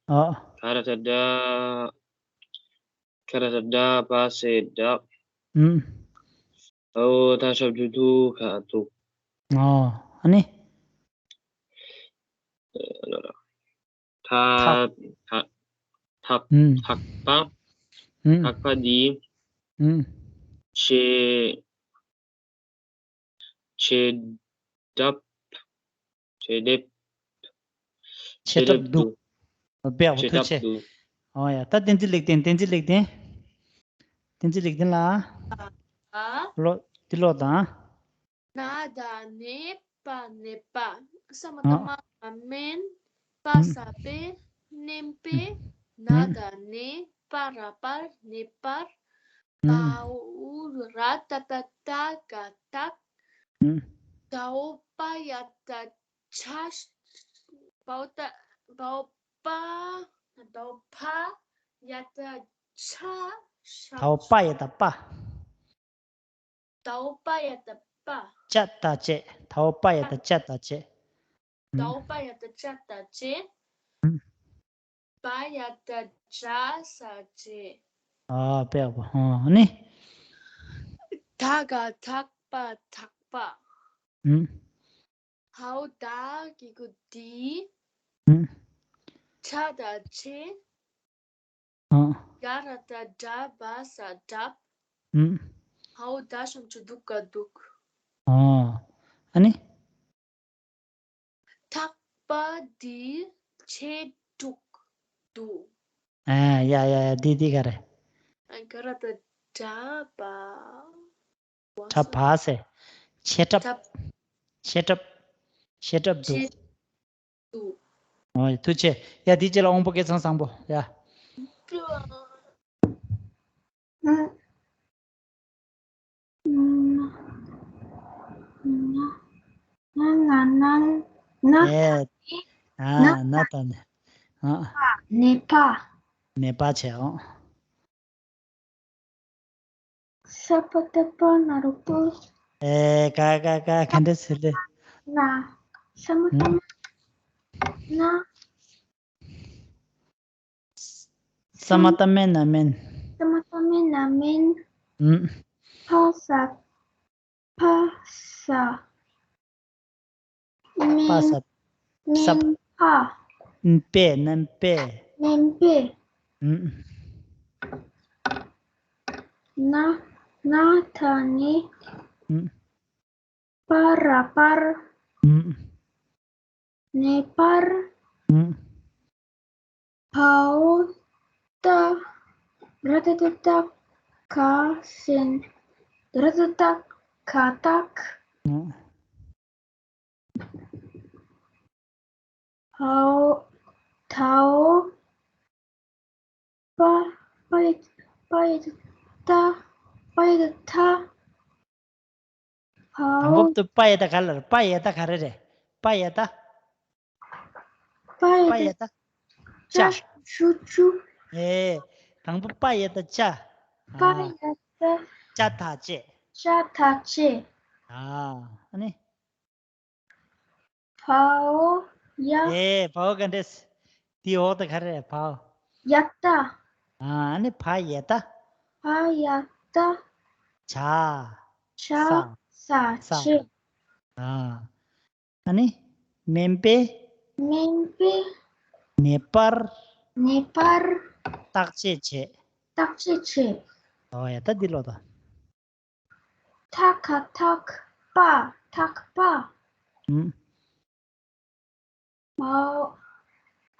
ཨ། ཁ་ར་ད་ད། ཁ་ར་ད་ད་པ་སེ་ད། ཨུམ། ཨོ་ད་ཤབ་ཏུ་ཏུ་ཁ་ཏུ། ཨོ་ཨ་ནི། ཐ་ཐ་ཐག་ཨུམ། ཐག་པ། ཨུམ། ཐག་པ་འདི། ཨུམ། ཆེ། ཆེ་ཌབ། ཆེ་ཌེབ། ཆེ་ཌབ་འདུག་ཨོ་བེ་ཨོ་ཆེ་ཐུགས་ཌབ་ཆེ། འདུག་ཨོ་ཡ་ད་བསྟན་འཛིན་ལེགས་ལྡན། བསྟན་འཛིན་ལེགས་ལྡན། བསྟན་འཛིན་ལེགས་ལྡན་ལགས། ཨ། ལོ་འདི་ཀློག་དང་། ན་ད་ནེ་པ་ནེ་པ། ས་མ་ད་ཨ། མ་ན་མེན། པ་ཨུམ། ས་པེ་ནེམ་པེ། ཨུམ། ན་ད་ནེ་པ་ར་པར་ནེ་པར། ཨུམ། པའོ་ར་ད་ད་ད་ག་ད། ཨུམ། དའོ་པ་ཡ་ད་ཆ། པའོ་ད་པའོ་པ། པའོ་ཕ་ཡ་ད་ཆ། ཤ། དའོ་པ་ཡ་ད་པ། དའོ་པ་ཡ་ད་པ། ཅ་ད་ཅེ། དའོ་པ་ཡ་ད་ཅ་ད་ཅེ། དའོ་པ་ཡ་ད་ཅ་ད་ཅེ། ཨུམ། པ་ཡ་ད་ཅ་ས་ཅེ། ཨ་པེ་ཨ་པ་ཧ་ནི། ད་ག་ཐག་པ་ཐག་པ། ཨུམ། ཧའོ་ད་གི་གུ་དི། ཨུམ། ཆ་ད་ཆེ། ཨ། ཡ་ར་ད་དྲ་བ་ས་དྲབ། ཨུམ། ཧའོ་ད་ཤམ་ཆུ་དུག་ག་དུག་ཨ། ཨ་ནི། ཐག་པ་འདི་ཆེ་དྲུག་འདུག་ཨ་ཡ་ཡ་ཡ་འདི་འདི་ག་རེ། ཨ་ག་ར་ད་དྲ་བ། དྲ་བ་ཟེར། ཆེ་དྲབ། དྲབ། ཆེ་དྲབ། ཆེ་དྲབ་འདུག་ཆེ་འདུག་ཨོ་ཐུགས་རྗེ་ཆེ། ཡ་འདི་རྗེས་ལ་དབང་པོ་སྐལ་བཟང་བཟང་པོ་ཡ། ང་ང་ང་ང་ང་ཨེ། ཨ། ན་དང་ནི། ཨ། ནེ་པ། ནེ་པ་བྱས་ཨོ། ས་པ་ཏ་པ་ན་རོ་པོ། ཨེ། ག་ག་ག་ག་འདྲ་ཟེར་ལེ། ན། ས་མ་ཏ་མ། ན། ས་མ་ཏ་མེ་ན་མེན། ས་མ་ཏ་མེ་ན་མེན། ཨུམ། ཕ་ས། ཕ་ས། མེན། པ་ས། ས། མེན་ཕ། པེ་ན་པེ། མེན་པེ། ཨུམ། ན། ན་ད་ནི། ཨུམ། པ་ར་པར། ཨུམ། ནེ་པར། ཨུམ། བའོ་ཏ། ར་ཏ་ཏ་ཏ་ག་སེན། ར་ཏ་ཏ་ག་ཏག། ཨུམ། བའོ། དའོ། པ། པ་ཡ། པ་ཡ་ཏ། པ་ཡ་ཏ་ཐ། དང་པོ་དུ་པ་ཡ་ཏ་ག་ལ་རེད། པ་ཡ་ཏ་ག་རེ་རེད། པ་ཡ་ཏ། པ་ཡ་ཏ། ཅ། ཅ་ཞུ་ཅུ། ཨེ། དང་པོ་པ་ཡ་ཏ་ཅ། པ་ཡ་ཏ། ཅ་ཐ་ཅེ། ཅ་ཐ་ཅེ། ཨ། ཨ་ནི། བའོ་ཡ། ཨེ། བའོ་ག་འདྲས། དེའི་འོག་ཏུ་ག་རེ་བའོ། ཡ་ཏ། ཨ་ནི་བ་ཡ་ཏ། བ་ཡ་ཏ། ཇ། ཇ་ས། ས་ས་ཆེ། ཨ། ཨ་ནི། མེན་པེ། མེན་པེ། ནེ་པར། ནེ་པར། ཏག་ཅེ་ཆེ། ཏག་ཅེ་ཆེ། ཨོ་ཡ་ད་འདི་ལོ་ད། ཐ་ག་ཐག་པ། ཐག་པ། ཨུམ། བའོ།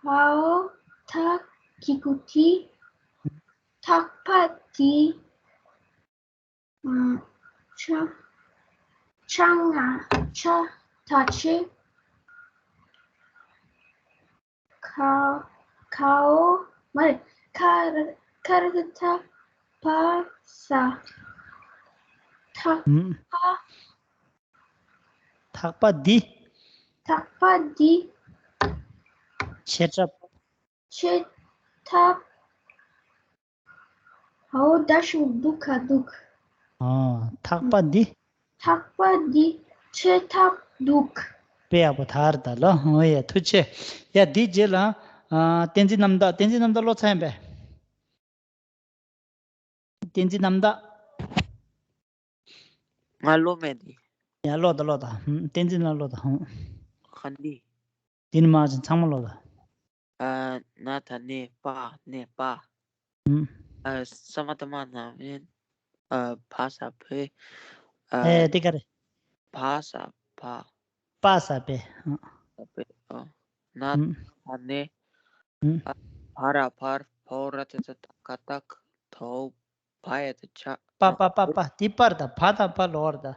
བའོ་ཐ་གི་གུ་དི། ཐག་པ་དི། ཨ། ཆ། ཆ་ང་ཆ་ད་ཆེ། ག། གའོ། མ་རེད། ཁ་ར། ཁ་ར་ཏ་ཐ། བ་ས། ཐག་ཨུམ། པ། ཐག་པ་འདི། ཐག་པ་འདི། ཆེ་ཐབས། ཆེ་ཐབས། འའོ་ད་ཞིག་འདུག་ག་འདུག་ཨ། ཐག་པ་འདི། ཐག་པ་འདི་ཆེ་ཐབས་འདུག་དཔེ་ཡག་པོ་ཐར་ད་ལོ། ཨོ་ཡ་ཐུགས་རྗེ་ཆེ། ཡ་འདི་རྗེས་ལ། ཨ། བསྟན་འཛིན་རྣམ་དག་བསྟན་འཛིན་རྣམ་དག་ཀློག་ཚར་ཡིན་པས། བསྟན་འཛིན་རྣམ་དག་ང་ཀློག་མེད་དེ། ཡ་ཀློག་ད་ཀློག་ད། ཧུམ། བསྟན་འཛིན་ལ་ཀློག་ད། ཧུམ། ག་འདི། འདི་ནི་མ་ཚང་མ་ཀློག་ད། ཨ། ན་ད་ནེ་པ། ནེ་པ། ཧུམ། ཨ། ས་མ་ཏ་མ་ན་མེན། ཨ། བ་ས་བེ། ཨ། ཨེ་དེ་ག་རེ། བ་ས་བ། པ་ས་པེ། ཨ། ས་པེ། ཨ། ན་ཧུམ། ད་ནེ། ཧུམ། ཨ། བ་ར་བར། བའོ་ར་ཏ་ཏ་ཐ་ག་ཐག་དའོ། བ་ཡ་ཏ་ཆ། པ་པ་པ་པ། དེ་པར་ད་བ་དང་པ་ལོག་པར་ད།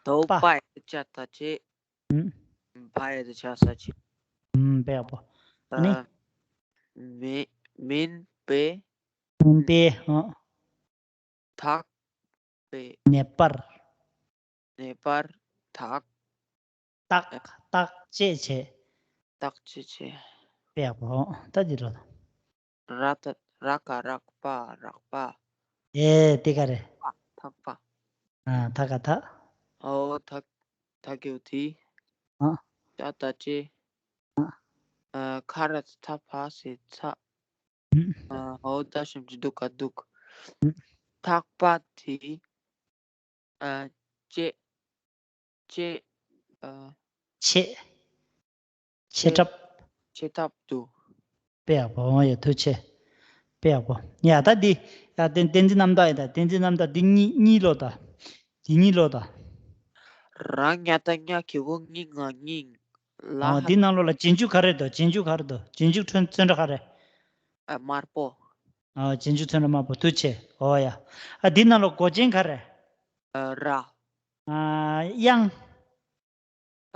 དའོ། པ། པ་ཡ་ཏ་ཆ་ད་ཆེ། ཨུམ། བ་ཡ་ཏ་ཆ་ས་ཆེ། ཨུམ། དཔེ་ཡག་པོ། ཨ་ནི། ཨ། མེ། མེན་པེ། མེན་པེ། ཨ། ཐག་པེ། ནེ་པར། ནེ་པར། ཐག་ཏག་ཏག་ཅེས་བྱེད། ཏག་ཅེས་བྱེད། དཔེ་ཡག་པོ། ད་འདི་རོ། ར་ད། ར་ག་རག་པ། རག་པ། ཨེ་དེ་ག་རེ། པ། ཐག་པ། ཨ། ཐ་ག་ཐག་ཨོ། ཐག་ཐག་གི་འོ་དི། ཨ། ཅ་ད་ཅེ། ཨ། ཨ། ཁ་ར་ཚ་ཕ་སེ་ཚ། ཨ། འོ་ད་ཞིམ་གྱི་འདུག་ག་འདུག་ཨ། ཐག་པ་དི། ཨ། ཅེ། ཅེ། ཨ། ཆེ། ཆེ་ཆེ། ཐབས། ཆེ་ཐབས་འདུག་དཔེ་ཡག་པོ། འོ་ཡ་ཐུགས་ཆེ། དཔེ་ཡག་པོ། ཡ་ད་འདི། ཡ་བསྟན་བསྟན་འཛིན་རྣམ་དག་ཡིན་ད། བསྟན་འཛིན་རྣམ་དག་འདི་གཉིས་གཉིས་ཀློག་ད། འདི་གཉིས་ཀློག་ད། ར་ཉ་ད་ཉ་གི་གུ་ཉི་ང་ཉིང་། ལ་ཨོ་ཧ། འདི་ནང་ལོགས་ལ་རྗེས་འཇུག་ག་རེ་འདུག་རྗེས་འཇུག་ག་རེ་འདུག་རྗེས་འཇུག་ཚོན་ཚོན་ཁྲ་ག་རེ། ཨ། དམར་པོ། ཨ། རྗེས་འཇུག་ཚོན་ཁྲ་དམར་པོ། ཐུགས་ཆེ། ཨོ་ཡ། ཨ། འདི་ནང་ལོགས་མགོ་ཅན་ག་རེ། ཨ། ར། ཨ། དབྱངས།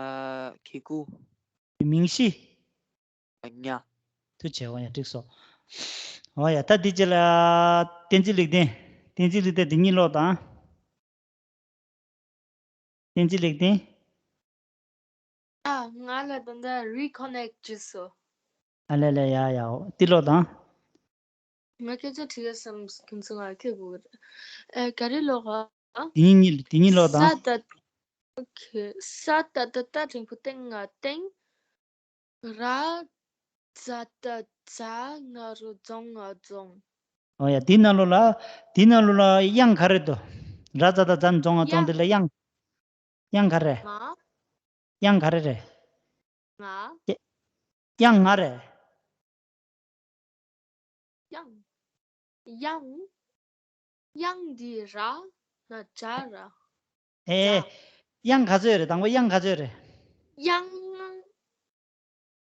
ཨ། གི་གུ། མིང་གཞི། ཨ། ཉ། ཐུགས་ཆེ། ཨོ་ཡ་འགྲིག་སོང་། ཨོ་ཡ་ད་འདི་རྗེས་ལ་བསྟན་འཛིན་ལེགས་ལྡན། བསྟན་འཛིན་ལེགས་ལྡན་འདི་གཉིས་ཀློག་དང་། བསྟན་འཛིན་ལེགས་ལྡན། ཨ། ང་ལ་ད་ལྟ་reconnect་བྱས་སོང་། ཨ་ལེ་ལེ། ཡ་ཡ། འོ་དེ་ཀློག་དང་། ང་སྐད་ཆ་དྲི་ཡ་བསམ། ཁྱེད་ཚོ་ང་ཁྱེད་དགོས་ཀྱི་རེད། ཨེ། ག་རེ་ཀློག་ཨ། དེ་གཉིས་གཉིས། དེ་གཉིས་ཀློག་དང་། ས་ད། ཨོ་ཁེ། ས་ད་བཏགས་སྟ། འགྲེང་བུ་སྟེང་ང་སྟེང་། ར་ཛ་ད་རྫ། ང་རོ་རྫོང་ང་རྫོང་། ཨོ་ཡ། དེ་ནང་ལོགས་ལ། དེ་ནང་ལོགས་ལ་དབྱངས་ག་རེ་འདུག་ར་ཛ་ད་རྫ་རྫོང་ང་རྫོང་། དབྱངས། དེ་ལ་དབྱངས། དབྱངས་ག་རེ། ང་། དབྱངས་ག་རེ་རེད། ང་། དབྱངས་ང་རེད། དབྱངས། དབྱངས། དབྱངས་འདི་ར། ན་ཛ་ར། ཨེ། ཛ། དབྱངས་ག་ཚོད་རེད། དང་པོ་དབྱངས་ག་ཚོད་རེད། དབྱངས།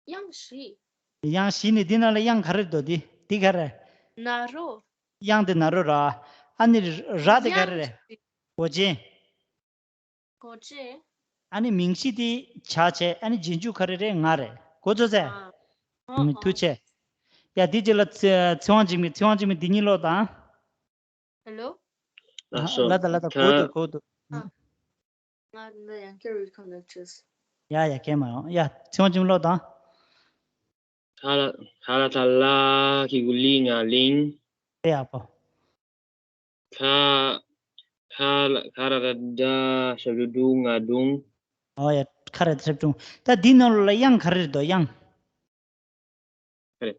དབྱངས་བཞི། དབྱངས་བཞི་ནི་འདི་ནང་ལ་དབྱངས་ག་རེ་འདུག་འདི། འདི་ག་རེ། ན་རོ། དབྱངས་དེ་ན་རོ་ར། ཨ་ནི་ར་དེ་ག་རེ་རེད། དབྱངས་བཞི། མགོ་ཅན། མགོ་ཅན། ཨ་ནི་མིང་གཞི་དེ་བྱ་བྱས། ཨ་ནི་རྗེས་འཇུག་ག་རེ་རེད། ང་རེད། གོ་ཚོད་ཚད། ཨ། ཨ། ཨ། ཐུགས་རྗེ་ཆེ། ཡ། འདི་རྗེས་ལ་ཚེ་ཚེ་དབང་འཇིགས་མེད། ཚེ་དབང་འཇིགས་མེད་འདི་གཉིས་ཀློག་དང་། ཧེ་ལོ། ལགས་སོ། ལ་ད་ལ་ད། གོ་འདུག་གོ་འདུག་ཨ། ང་འདི་ཡང་བསྐྱར་reconnect་བྱས། ཡ་ཡ། གས་མ་ཡོང་། ཡ། ཚེ་དབང་འཇིགས་མེད་ཀློག་དང་། ཁ་ལ་ཁ་ལ་ཐ་ལ། གི་གུ་ལི་ང་གླིང་། དཔེ་ཡག་པོ། ཁ་ཁ་ལ་ཁ་ར་ད་སྡ། ཞབས་ཀྱུ་སྡུ། ང་སྡུང་། ཨོ་ཡ། ཁ་ར་ད་སྡུ་སྡུང་། ད་འདི་ནང་ལོགས་ལ་དབྱངས་ག་རེ་རེད་འདུག་དབྱངས། ཁ་རེ།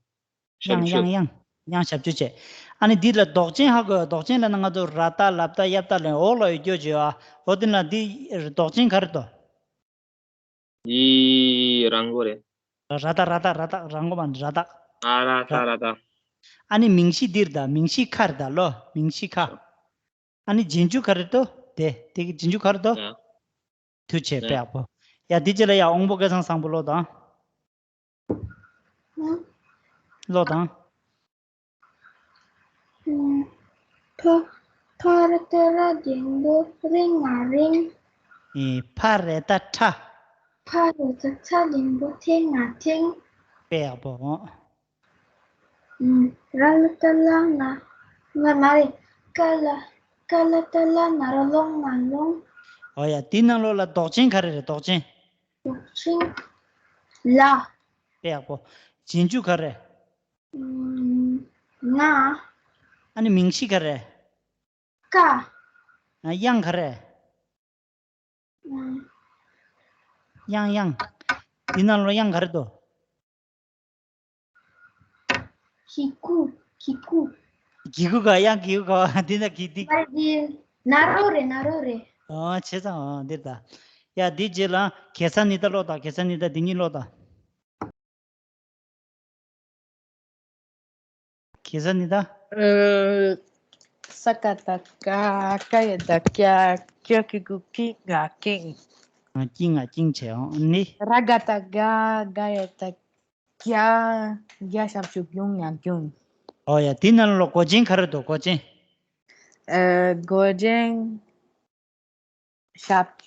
དབྱངས། ཞབས་ཀྱུ། དབྱངས། དབྱངས། དབྱངས་ཞབས་ཀྱུ་བྱས། ཨ་ནི་འདི་ལ་ལྡོག་ཅན་ཧ་གོ། ལྡོག་ཅན་ལབ་ན་ང་ཚོ་ར་ཏ་ལ་པཏ་ཡ་པཏ་ལ་འོག་ལ་ཡོད་རྒྱུ་བྱས་པ། འོ་དེ་ལ་འདི་ལྡོག་ཅན་ག་རེ་འདུག་འདི་ར་མགོ་རེད། ར་ཏ། ར་ཏ། ར་ཏ། ར་མགོ་མ། ར་ཏ། ཨ། ར་ཏ། ར་ཏ། ཨ་ནི་མིང་གཞི་འདིར་ད། མིང་གཞི་ཁ་རེད་ད་ལོ། མིང་གཞི་ཁ། ཨ་ནི་རྗེས་འཇུག་ག་རེ་འདུག་དེ། དེ་གི་རྗེས་འཇུག་ག་རེ་འདུག་ཡ། ཐུགས་རྗེ་ཆེ། ཡ། དཔེ་ཡག་པོ། ཡ། འདི་རྗེས་ལ་ཡ་དབང་པོ་སྐལ་བཟང་བཟང་པོ་ཀློག་དང་། ཀློག་དང་། ཕ། ཕ་ར་ཏ་ར་འགྲེང་བུ་རི་ང་རིང་། ཨེ། ཕ་ར་ཏ་ཕྲ། ཕ་ར་ཏ་ཕྲ་འགྲེང་བུ་ཐེ་ང་ཐེང་། དཔེ་ཡག་པོ། ཨུམ། ར་ལ་ཏ་ལ་ང་། ང་མ་རེད། ཀ་ལ། ཀ་ལ་ཏ་ལ་ང་རོ་ལོང་ང་ལོང་། ཨོ་ཡ། དེ་ནང་ལོགས་ལ་ལྡོག་ཅན་ག་རེ་རེད། ལྡོག་ཅན། ལྡོག་ཅན། ལ། དཔེ་ཡག་པོ། རྗེས་འཇུག་ག་རེ། ཨུམ། ང་། ཨ་ནི་མིང་གཞི་ག་རེ། ཀ། ཨ། དབྱངས་ག་རེ། ཨུམ། དབྱངས། དབྱངས། འདི་ནང་ལོགས་དབྱངས་ག་རེ་འདུག་གི་གུ། གི་གུ། གི་གུ་ག། དབྱངས་གི་གུ་ག། འདི་ན་གི་འདི། ང་འདི་ན་རོ་རེད། ན་རོ་རེད། ཨོ། བྱས་ཙང་། ཨོ། འདིར་ད། ཡ། འདི་རྗེས་ལ་གེ་སར་ནི་ད་ཀློག་དང་། གེ་སར་ནི་ད་འདི་གཉིས་ཀློག་དང་། གེ་སར་ནི་ད། ཨ། ས་ཀ་བཏགས་སྐ། སྐ་ཡ་བཏགས་སྐྱ། སྐྱ་གི་གུ་ཀི། ང་ཀིང་། ང་ཀིང་། ང་ཀིང་བྱས། ཨོ། ནི། ར་ག་བཏགས་རྒ། རྒ་ཡ་བཏགས་རྒྱ། རྒྱ་ཞབས་ཀྱུ་རྒྱུང་ང་རྒྱུང་། ཨོ་ཡ། དེ་ནང་ལོགས་མགོ་ཅན་ག་རེ་འདུག་མགོ་ཅན། ཨ། མགོ་ཅན་ཞབས།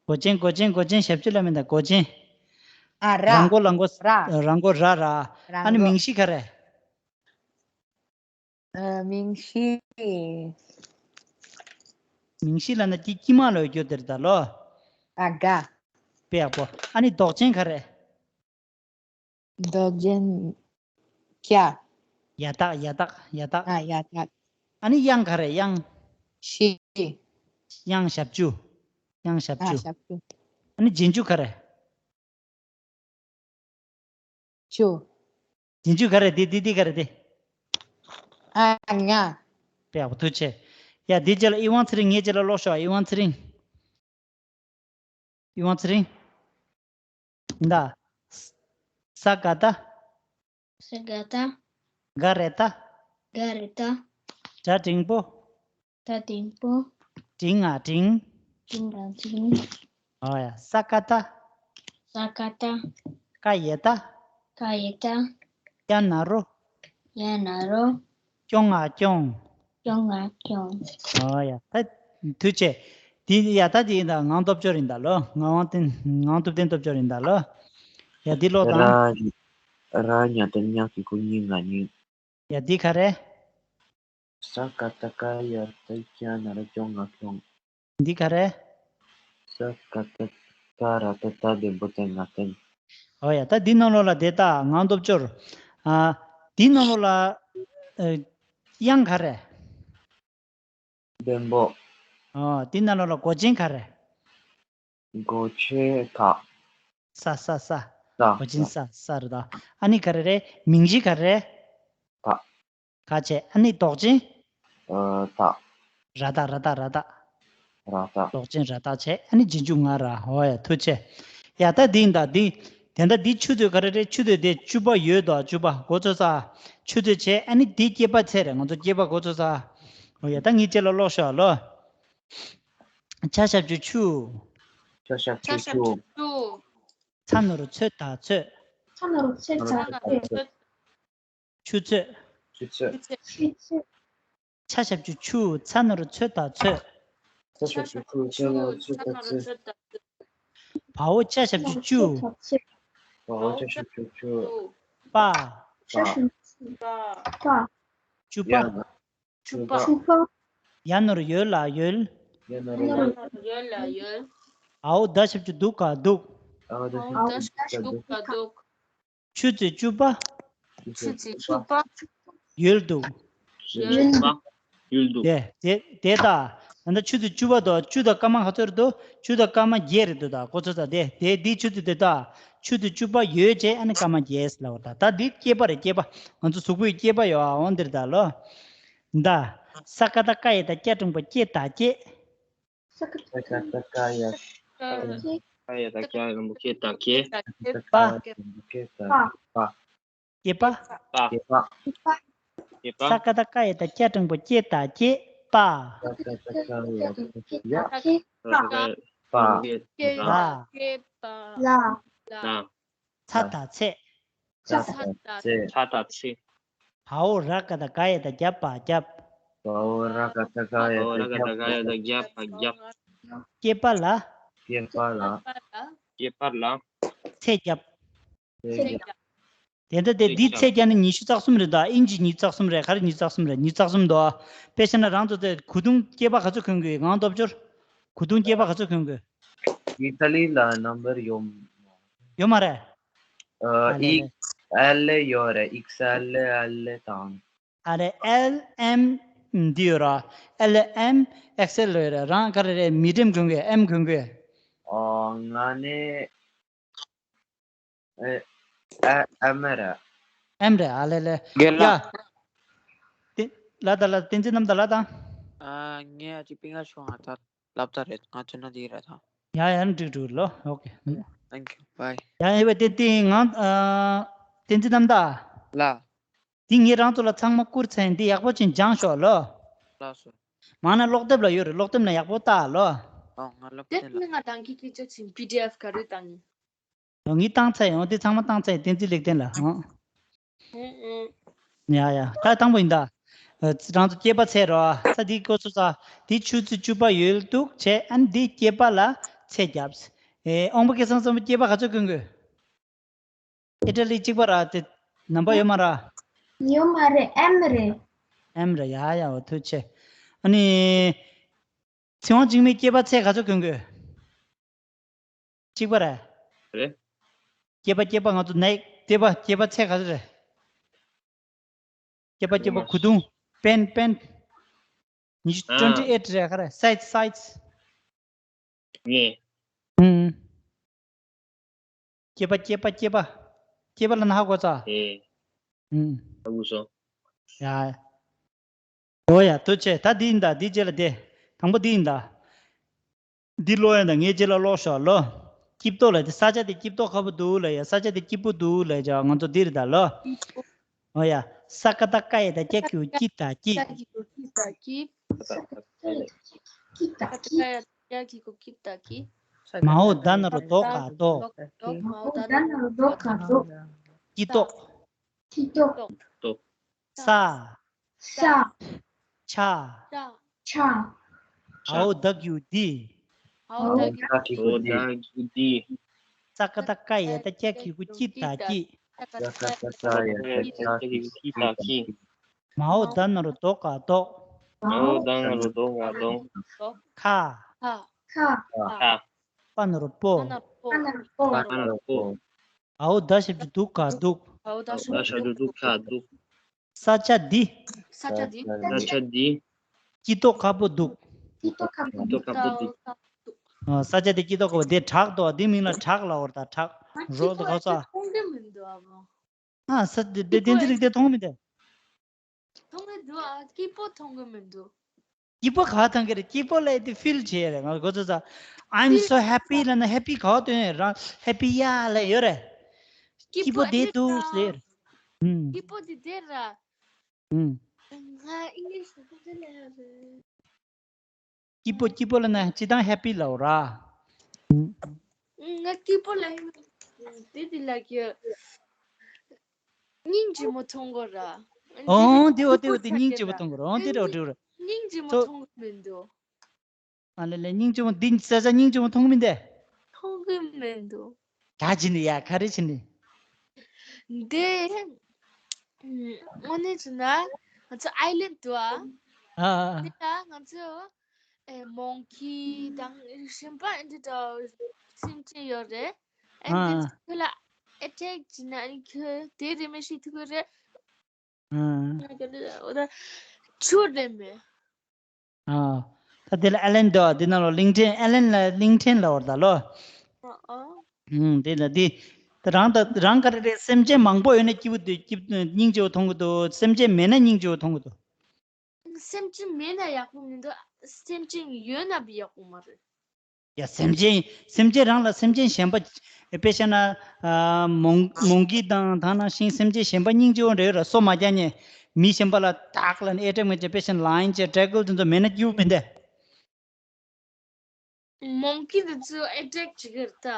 མགོ་ཅན། མགོ་ཅན། མགོ་ཅན་ཞབས་ཀྱུ་ལ་མིན་ད། མགོ་ཅན། ཨ། ར། ར་མགོ། ར་མགོ། ར། ར་མགོ་ར་ར། ར་མགོ། ཨ་ནི་མིང་གཞི་ག་རེ། ཨ། མིང་གཞི། མིང་གཞི་ལབ་ན་དཀྱིལ། དཀྱིལ་མ་ལ་ཡོད་རྒྱུ་དེ་རེད་ད་ལོ། ཨ། རྒ། དཔེ་ཡག་པོ། ཨ་ནི་ལྡོག་ཅན་ག་རེ། ལྡོག་ཅན་ཀྱ། ཡ་བཏགས། ཡ་བཏགས། ཡ་བཏགས། ཨ། ཡ་བཏགས། ཨ་ནི་དབྱངས་ག་རེ། དབྱངས། ཤི། དབྱངས་ཞབས་ཀྱུ། དབྱངས་ཞབས་ཨ། ཀྱུ། ཞབས་ཀྱུ། ཨ་ནི་རྗེས་འཇུག་ག་རེ། ཅུ། རྗེས་འཇུག་ག་རེ། འདི། འདི། འདི་ག་རེ་འདི། ཨ། ང་། དཔེ་ཡག་པོ། ཐུགས་རྗེ་ཆེ། ཡ། འདི་རྗེས་ལ་ཨི་ཝང་ཚེ་རིང་། ངའི་རྗེས་ལ་ཀློག་ཤོག་ཨི་ཝང་ཚེ་རིང་། ཨི་ཝང་ཚེ་རིང་། ཡིན་ད། ས་ཀ་བཏགས། ས་ཀ་བཏགས། ག་ར་བཏགས། ག་ར་བཏགས། ཏྲ་འགྲེང་བུ། ཏྲ་འགྲེང་བུ། ཏྲིང་ང་ཏྲིང་། ཏྲིང་ང་ཏྲིང་། ཨོ་ཡ། ས་ཀ་བཏགས། ས་ཀ་བཏགས། ཀ་ཡ་བཏགས། ཀ་ཡ་བཏགས། ཀྱ་ན་རོ། ཀྱ་ན་རོ། ཀྱོ་ང་ཀྱོང་། ཀྱོ་ང་ཀྱོང་། ཨོ་ཡ། ད་ཐུགས་རྗེ་ཆེ། དེ་ཡ། ད་དེ་ཡིན་ད། ངག་སྟོབས་འབྱོར་ཡིན་ད་ལོ། ངག་དབང་བསྟན། ངག་དབང་ཐུབ་བསྟན་སྟོབས་འབྱོར་ཡིན་ད་ལོ། ཡ། དེ་ཀློག་དང་། ར། ར་ཉ་བཏགས་རྙ། གི་གུ་རྙི་ང་རྙིང་། ཡ། འདི་ག་རེ། ས་ཀ་བཏགས་སྐ་ཡ་བཏགས་སྐྱ་ན་རོ་སྐྱོ་ང་སྐྱོང་། འདི་ག་རེ། ས་ཀ་བཏགས། ཀ་ར་ཏ་ཏ་བདེ་པོ་བསྟེན་ང་བསྟེན། ཨོ་ཡ། ད་འདི་ནང་ལོགས་ལ་དེ་ལྟ་ངང་སྟོབས་སྐྱོར། ཨ། འདི་ནང་ལོགས་ལ། ཨ། དབྱངས་ག་རེ། བེམ་པོ། ཨོ། འདི་ནང་ལོགས་ལ་མགོ་ཅན་ག་རེ། མགོ་ཅན་ད། ས་ས་ས། ས། མགོ་ཅན་ས། ས་ས་རེད་ད། ཨ་ནི་ག་རེ་རེད། མིང་གཞི་ག་རེ་རེད། ད། ག་བྱས། ཨ་ནི་འདོགས་ཅན། ཨ། ད། ར་ད་ར་ད་ར་ད། ར་ད། འདོགས་ཅན་ར་ད་བྱས། ཨ་ནི་རྗེས་འཇུག་ང་ར། ཨོ་ཡ། ཐུགས་རྗེ་ཆེ། ཡ། ད་འདི་ཡིན་ད་འདི། དེ་འདྲ་འདི་ཆུ་ཚོད་ག་རེ་རེད། ཆུ་ཚོད་དེ་བཅུ་པ་ཡོད་དོ། བཅུ་པ་འགོ་ཚུགས་ས། ཆུ་ཚོད་བྱས། ཨ་ནི་འདི་སྐྱེས་པ་ཚེས་རེད། ང་ཚོ་སྐྱེས་པ་འགོ་ཚུགས་ས། ཨོ་ཡ། ད་ངས་ཁྱེད་ལ་ཀློག་ཤོག་ལོ། ཆ་ཞབས་ཀྱུ་ཆུ། ཆ་ཞབས་ཀྱུ་ཆུ། ཚ་ནོར་ཚོད་ད་ཚོད། ཚ་ནོར་ཚོད་ད་ཚོད། ཆུ་ཚོད། ཆུ་ཚོད། ཆུ་ཚོད། ཆ་ཞབས་ཀྱུ་ཆུ། ཚ་ནོར་ཚོད་ད་ཚོད། ཆ་ཞབས་ཀྱུ་ཆུ། ཚ་ནོར་ཚོད་ད་ཚོད། བའོ་ཅ་ཞབས་ཀྱུ་ཅུ། བའོ་ཅ་ཞབས་ཀྱུ་ཅུ། པ། པ། བཅུ་པ། ཡ། བཅུ་པ། བཅུ་པ། ཡ་ནོར་ཡོ་ལ་ཡོལ། ཡ་ནོར་ཡོ་ལ་ཡོལ། འའོ་ད་ཞབས་ཀྱུ་དུ་ག་དུག། འའོ་ད་ཞབས་ཀྱུ་དུ་ག་དུག། ཆུ་ཚོད་བཅུ་པ། ཆུ་ཚོད་བཅུ་པ། ཡོལ་དུག། ཡོལ་དུག། ཡོལ་དུག། དེ་དེ་དེ་ད། ད་ལྟ་ཆུ་ཚོད་བཅུ་པ་དོ། བཅུ་དང་སྐར་མ་ག་ཚོད་རེད་དོ། བཅུ་དང་སྐར་མ་བརྒྱད་རེད་དོ། ད་གོ་ཚོད་ད། དེ་དེ་འདི་ཆུ་ཚོད་དེ་ད། ཆུ་ཚོད་བཅུ་པ་ཡོལ་བྱས། ཨ་ནི་སྐར་མ་བརྒྱད་ལབ་པ་ད། ད་འདི་སྐྱེས་པ་རེད། སྐྱེས་པ། ང་ཚོ་གཟུགས་པོའི་སྐྱེས་པ་ཡོད་ཨ། འོང་འདིར་ད་ལོ། ད། ས་ཀ་བཏགས་སྐ་ཡ་བཏགས་སྐྱ་འགྲེང་བུ་སྐྱེ་ད་སྐྱེས། ས་ཀ་བཏགས་སྐ་ཡ། ཀ་ཡ་བཏགས་སྐྱ་འགྲེང་བུ་སྐྱེ་ད་སྐྱེས། པ། སྐྱེས་པ། སྐྱེས་པ། སྐྱེས་པ། སྐྱེས་པ། ས་ཀ་བཏགས་སྐ་ཡ་བཏགས་སྐྱ་འགྲེང་བུ་སྐྱེ་ད་སྐྱེས། པ། ས་ཀ་བཏགས་སྐ་ཡ་བཏགས་སྐྱ་འགྲེང་བུ་སྐྱེ་ད་སྐྱེས། པ། ལ། ལ། ཚ་ད་ཚད། ཚ་ད་ཚད། ཚ་ད་ཚད། བའོ་ར་ག་བཏགས་རྒ་ཡ་བཏགས་རྒྱ་བ་རྒྱབ། བའོ་ར་ག་བཏགས་རྒ་ཡ་བཏགས་རྒྱ་བ་རྒྱབ། སྐྱེས་པ་ལ། སྐྱེས་པ་ལ། སྐྱེས་པ་ལ། ཚད་རྒྱབ། ཚད་རྒྱབ། དེ་འདྲ་དེ་འདི་ཚད་རྒྱབ་ནི་ཉི་ཤུ་རྩ་གསུམ་རེད་ད། ཨིན་ཇི་ཉི་ཤུ་རྩ་གསུམ་རེད། ག་རེ་ཉི་ཤུ་རྩ་གསུམ་རེད། ཉི་ཤུ་རྩ་གསུམ་འདུག། དཔེ་བྱས་ན་རང་ཚོ་དེ་གོས་ཐུང་སྐྱེས་པ་ག་ཚོད་གོན་དགོས། ངང་སྟོབས་འབྱོར། གོས་ཐུང་སྐྱེས་པ་ག་ཚོད་གོན་དགོས། ཨི་ཏ་ལི་ལ་ནམ་བར་ཡོད། ཡོད་མ་རེད། ཨ་ཨ་ལེ་ལེ། ཨིག་ཨེལ་ཨེ་ཡོད་རེད། ཨིག་ཨེལ་ཨེ་ཨེལ་དང་། ཨ་རེ་ཨེལ་ཨེམ་འདི་ཡོད་ར། ཨེལ་ཨེམ་ཨེག་སེལ་ཡོད་ར། རང་ག་རེ་རེད། མི་ཌི་ཡམ་གོན་གི། ཨེམ་གོན་གི། ཨོ་ང་ནི་ཨེ་ཨེ་ཨེམ་ར། ཨེམ་རེད། ཨ་ལེ་ལེ། རྒན་ལགས། ཡ། ཏེ་ལ་ད་ལ་བསྟན་འཛིན་རྣམ་དག་ལ་ད། ཨ་ངས་ཨ་ཅིག་པིང་ང་ཤོང་ང་ད་ལབ་ད་རེད། ང་ཚོ་ན་འདི་ར་ད། ཡ་ཡ་འགྲིག་འགྲིག་ལོ། ཨོ་ཁེ། Thank you. Bye. ཡ་ཨེ་བས་ཏེ་ཏེ་ང་ཨ་བསྟན་འཛིན་རྣམ་དག་ལ། འདི་ངས་རང་ཚོ་ལ་ཚང་མ་བསྐུར་ཚར་ཡིན། འདི་ཡག་པོ་ཅིག་སྦྱངས་ཤོག་ལོ། ལགས་སོ། མང་ན་ཀློག་དེབ་ལ་ཡོད་རེད། ཀློག་དེབ་ན་ཡག་པོ་ལྟ་ལོ། ཨོ་ང་ཀློག་དེབ་དེབ་ལ། ནི་ང་དང་གི་སྐད་ཆ་ཆིན་པི་ཌི་ཨེཕ་ག་རེ་དང་། ཨོ་ངས་བཏང་ཚར་ཡོང་། འདི་ཚང་མ་བཏང་ཚར་ཡིན། བསྟན་འཛིན་ལེགས་ལྡན་ལ་ཨོ། ཨེ་ཨེ། ཡ་ཡ་ད་དང་པོ་ཡིན་ད། ཨ་རང་ཚོ་སྐྱེས་པ་ཚེས་རོ། ས་འདི་ཀོ་ཚོ་ས། འདི་ཆུ་ཚོད་བཅུ་པ་ཡོལ་དུག་བྱས། ཨ་ནི་འདི་སྐྱེས་པ་ལ་ཚད་རྒྱབ། ཨེ་ཨོང་པོ་སྐལ་བཟང་བསམ་པ་སྐྱེས་པ་ག་ཚོད་གོན་དགོས། ཨི་ཊ་ལི་གཅིག་པ་ར་དེ་ནམ་པ་ཡོད་མ་ར། ཡོད་མ་རེད། ཨེམ་རེད། ཨེམ་རེད། ཡ་ཡ་འོ་ཐུགས་རྗེ་ཆེ། ཨ་ནི། ཚེ་དབང་འཇིགས་མེད་སྐྱེས་པ་ཚེས་ག་ཚོད་གོན་དགོས། གཅིག་པ་རེད། རེད། སྐྱེས་པ་སྐྱེས་པ་ང་ཚོ་ནའི་སྐྱེས་པ་སྐྱེས་པ་ཚེས་ག་ཚོད་རེད། སྐྱེས་པ་སྐྱེས་པ་གོས་ཐུང་པེན་པེན། ཉི་ཤུ་ཨ། twenty eight རེད་ག་རེ་size size། ངས། ཨུམ། སྐྱེས་པ་སྐྱེས་པ་སྐྱེས་པ། སྐྱེས་པ་ལ་ན་ཧ་གོ་ཚ། ཨེ། ཨུམ། ཨ་ཁུ་སོ། ཡ། ཨོ་ཡ་ཐུགས་རྗེ་ཆེ། ད་འདི་ཡིན་ད། འདི་རྗེས་ལ་དེ། དང་པོ་འདི་ཡིན་ད། འདི་ཀློག་ཡ་ད་ངས་རྗེས་ལ་ཀློག་ཤོག་ལོ། སྐྱིབ་ཏོག་ལ་དེ་ས་ཆ་དེ་སྐྱིབ་ཏོག་ཁ་པོ་འདུག་ལ་ཡ། ས་ཆ་དེ་སྐྱིད་པོ་འདུག་ལ་ཡ། ང་ཚོ་འདིར་ད་ལོ། ཨོ་ཡ། ས་ཀ་བཏགས་སྐ་ཡ་བཏགས་སྐྱ་གི་གུ་སྐྱི་ད་སྐྱིད། སྐྱ་གི་གུ་སྐྱི་ད་སྐྱིད། ས་ཀ་བཏགས་སྐ་ཡ་བཏགས་སྐྱ་གི་གུ་སྐྱིད་ད་སྐྱིད། མའོ་ད་ན་རོ་དོ་ག་དོག། མའོ་ད་ན་རོ་དོ་ག་དོག། སྐྱིད་ཏོག། སྐྱིད་ཏོག། ཏོག། ས། ས། ཆ། ཆ། འའོ་ད་གི་གུ་འདི། འའོ་ད་གི་གུ་འདི། ས་ཀ་བཏགས་སྐ་ཡ་བཏགས་སྐྱ་གི་གུ་སྐྱི་ད་སྐྱིད། ས་ཀ་བཏགས་སྐ་ཡ་བཏགས་སྐྱ་གི་གུ་སྐྱི་ད་སྐྱིད། མའོ་ད་ན་རོ་དོ་ག་དོག། མའོ་ད་ན་རོ་དོ་ག་དོག། ཁ། ཁ། ཁ། པ་ན་རོ་པོ། པ་ན་རོ་པོ། པ་ན་རོ་པོ། འའོ་ད་ཞབས་ཀྱུ་འདུག་ག་འདུག་འའོ་ད་ཞབས་ཀྱུ་འདུག་ག་འདུག་ས་ཆ་འདི། ས་ཆ་འདི། ས་ཆ་འདི། སྐྱིད་ཏོག་ཁ་པོ་འདུག་སྐྱིད་ཏོག་ཁ་པོ་འདུག་སྐྱིད་ཏོག་ཁ་པོ་འདུག་ཨ། ས་ཆ་འདི་སྐྱིད་ཏོག་ཁ་པོ། འདི་བྲག་འདུག་འདི་མིང་ལ་བྲག་ལབ་པ་རེད་ད། བྲག་རོ་ལ་ཁ་ས། མཐོང་གི་མི་འདུག་ཨ་མ། ཨ་ས་དེ་དེ་དེ་ཚོ་རིགས་དེ་མཐོང་མི་འདུག་མཐོང་གི་འདུག་ཨ། སྐྱིད་པོ་མཐོང་གི་མི་འདུག་སྐྱིད་པོ་ག་མཐོང་གི་རེད། སྐྱིད་པོ་ལབ་དེ་ཕིལ་བྱེད་རེད། ང་གོ་ཚོད་ས། I'm so happy ལབ་ན་ཧེ་པི་ག་བ་སྟོན་རང་ཧེ་པི་ཡ་ལབ་ཡོད་རེད། སྐྱིད་པོ་དེ་འདུག་ཟེར། ཧུམ། སྐྱིད་པོ་དེ་དེ་ར། ཧུམ། ང་ཨིང་ལིཤ་ལ་ཁོ་ཚོ་ལབ་ཡོད་རེད། སྐྱིད་པོ་སྐྱིད་པོ་ལབ་ན་སྤྱིར་བཏང་ཧེ་པི་ལབ་ར། ང་སྐྱིད་པོ་ལབ་ཡོད། དེ་དེ་ལ་གི་སྙིང་རྗེ་མོ་མཐོང་གོ་ར། ཨོ་དེ་འོ་དེ་འོ་དེ་སྙིང་རྗེ་མོ་མཐོང་གོ་ར། ཨོ་དེ་ར་ཨོ་དེ་ར། སྙིང་རྗེ་མོ་མཐོང་གི་མི་འདུག་ཨ་ལེ་ལེ། སྙིང་རྗེ་མོ་འདི་ས་ཆ་སྙིང་རྗེ་མོ་མཐོང་གི་མི་འདུག་མཐོང་གི་མི་འདུག་ད་ཅི་ནི་ཡ་ག་རེ་བྱེད་ནི། འདི་དངོས་གནས་བྱས་ན་ང་ཚོ་ཨའི་ལན་འདུག་ཨ། ཨ་ཨ། འདི་ལ་ང་ཚོ་ཨེ་མོང་ཀི་དང་གཞན་པ་ཨེ་འདྲ་འདྲ་སེམས་ཅན་ཡོད་རེད། ཨ་ཨ། འདི་ཁོ་ལ་ཨེ་ཊེག་བྱས་ན་ཨ་ནི་ཁོས་དེ་རེ་མེ་ཤི་ཐུག་གི་རེད། ཨ་ཨ། ང་ག་འདི་འོ་ད་ཆུ་རེ་མེ། ཨ། ད་དེ་ལ་ཨ་ལན་འདུག་འདི་ནང་ལ་ལིང་ཁྲེན། ཨ་ལན་ལ་ལིང་ཁྲེན་ལབ་པ་རེད་ད་ལོ། ཨ་ཨ། ཨུམ། དེ་ལ་འདི། ད་རང་ད་རང་ག་རེ་རེད། སེམས་ཅན་མང་པོ་ཡོད་ན་སྐྱིད་པོ་འདུག་སྐྱིད་སྙིང་རྗེ་པོ་མཐོང་གི་འདུག་སེམས་ཅན་མེད་ན་སྙིང་རྗེ་པོ་མཐོང་གི་འདུག་སེམས་ཅན་མེད་ན་ཡག་པོ་མི་འདུག་སེམས་ཅན་ཡོད་ན་བི་ཡག་པོ་མ་རེད། ཡ་སེམས་ཅན་སེམས་ཅན་རང་ལ་སེམས་ཅན་གཞན་པ་དཔེ་བཤད་ན། ཨ། མོང་མོང་ཀི་དང་ད་ནང་བཞིན་སེམས་ཅན་གཞན་པ་སྙིང་རྗེ་པོ་འདྲ་ཡོད་ར། སོ་མ་རྒྱག་མཁན། མི་གཞན་པ་ལ་ཏག་ལབ་ནས་ཨེ་ཊེག་མེད་ཅེས་དཔེ་བཤད་ན་ལའིན་ཅེས་ཏྲེ་ཀལ་དེ་ཚོ་མེད་ན་སྐྱིད་པོ་མི་འདུག་མོང་ཀི་དེ་ཚོ་ཨེ་ཊེག་བྱེད་ཀྱི་རེད་ད།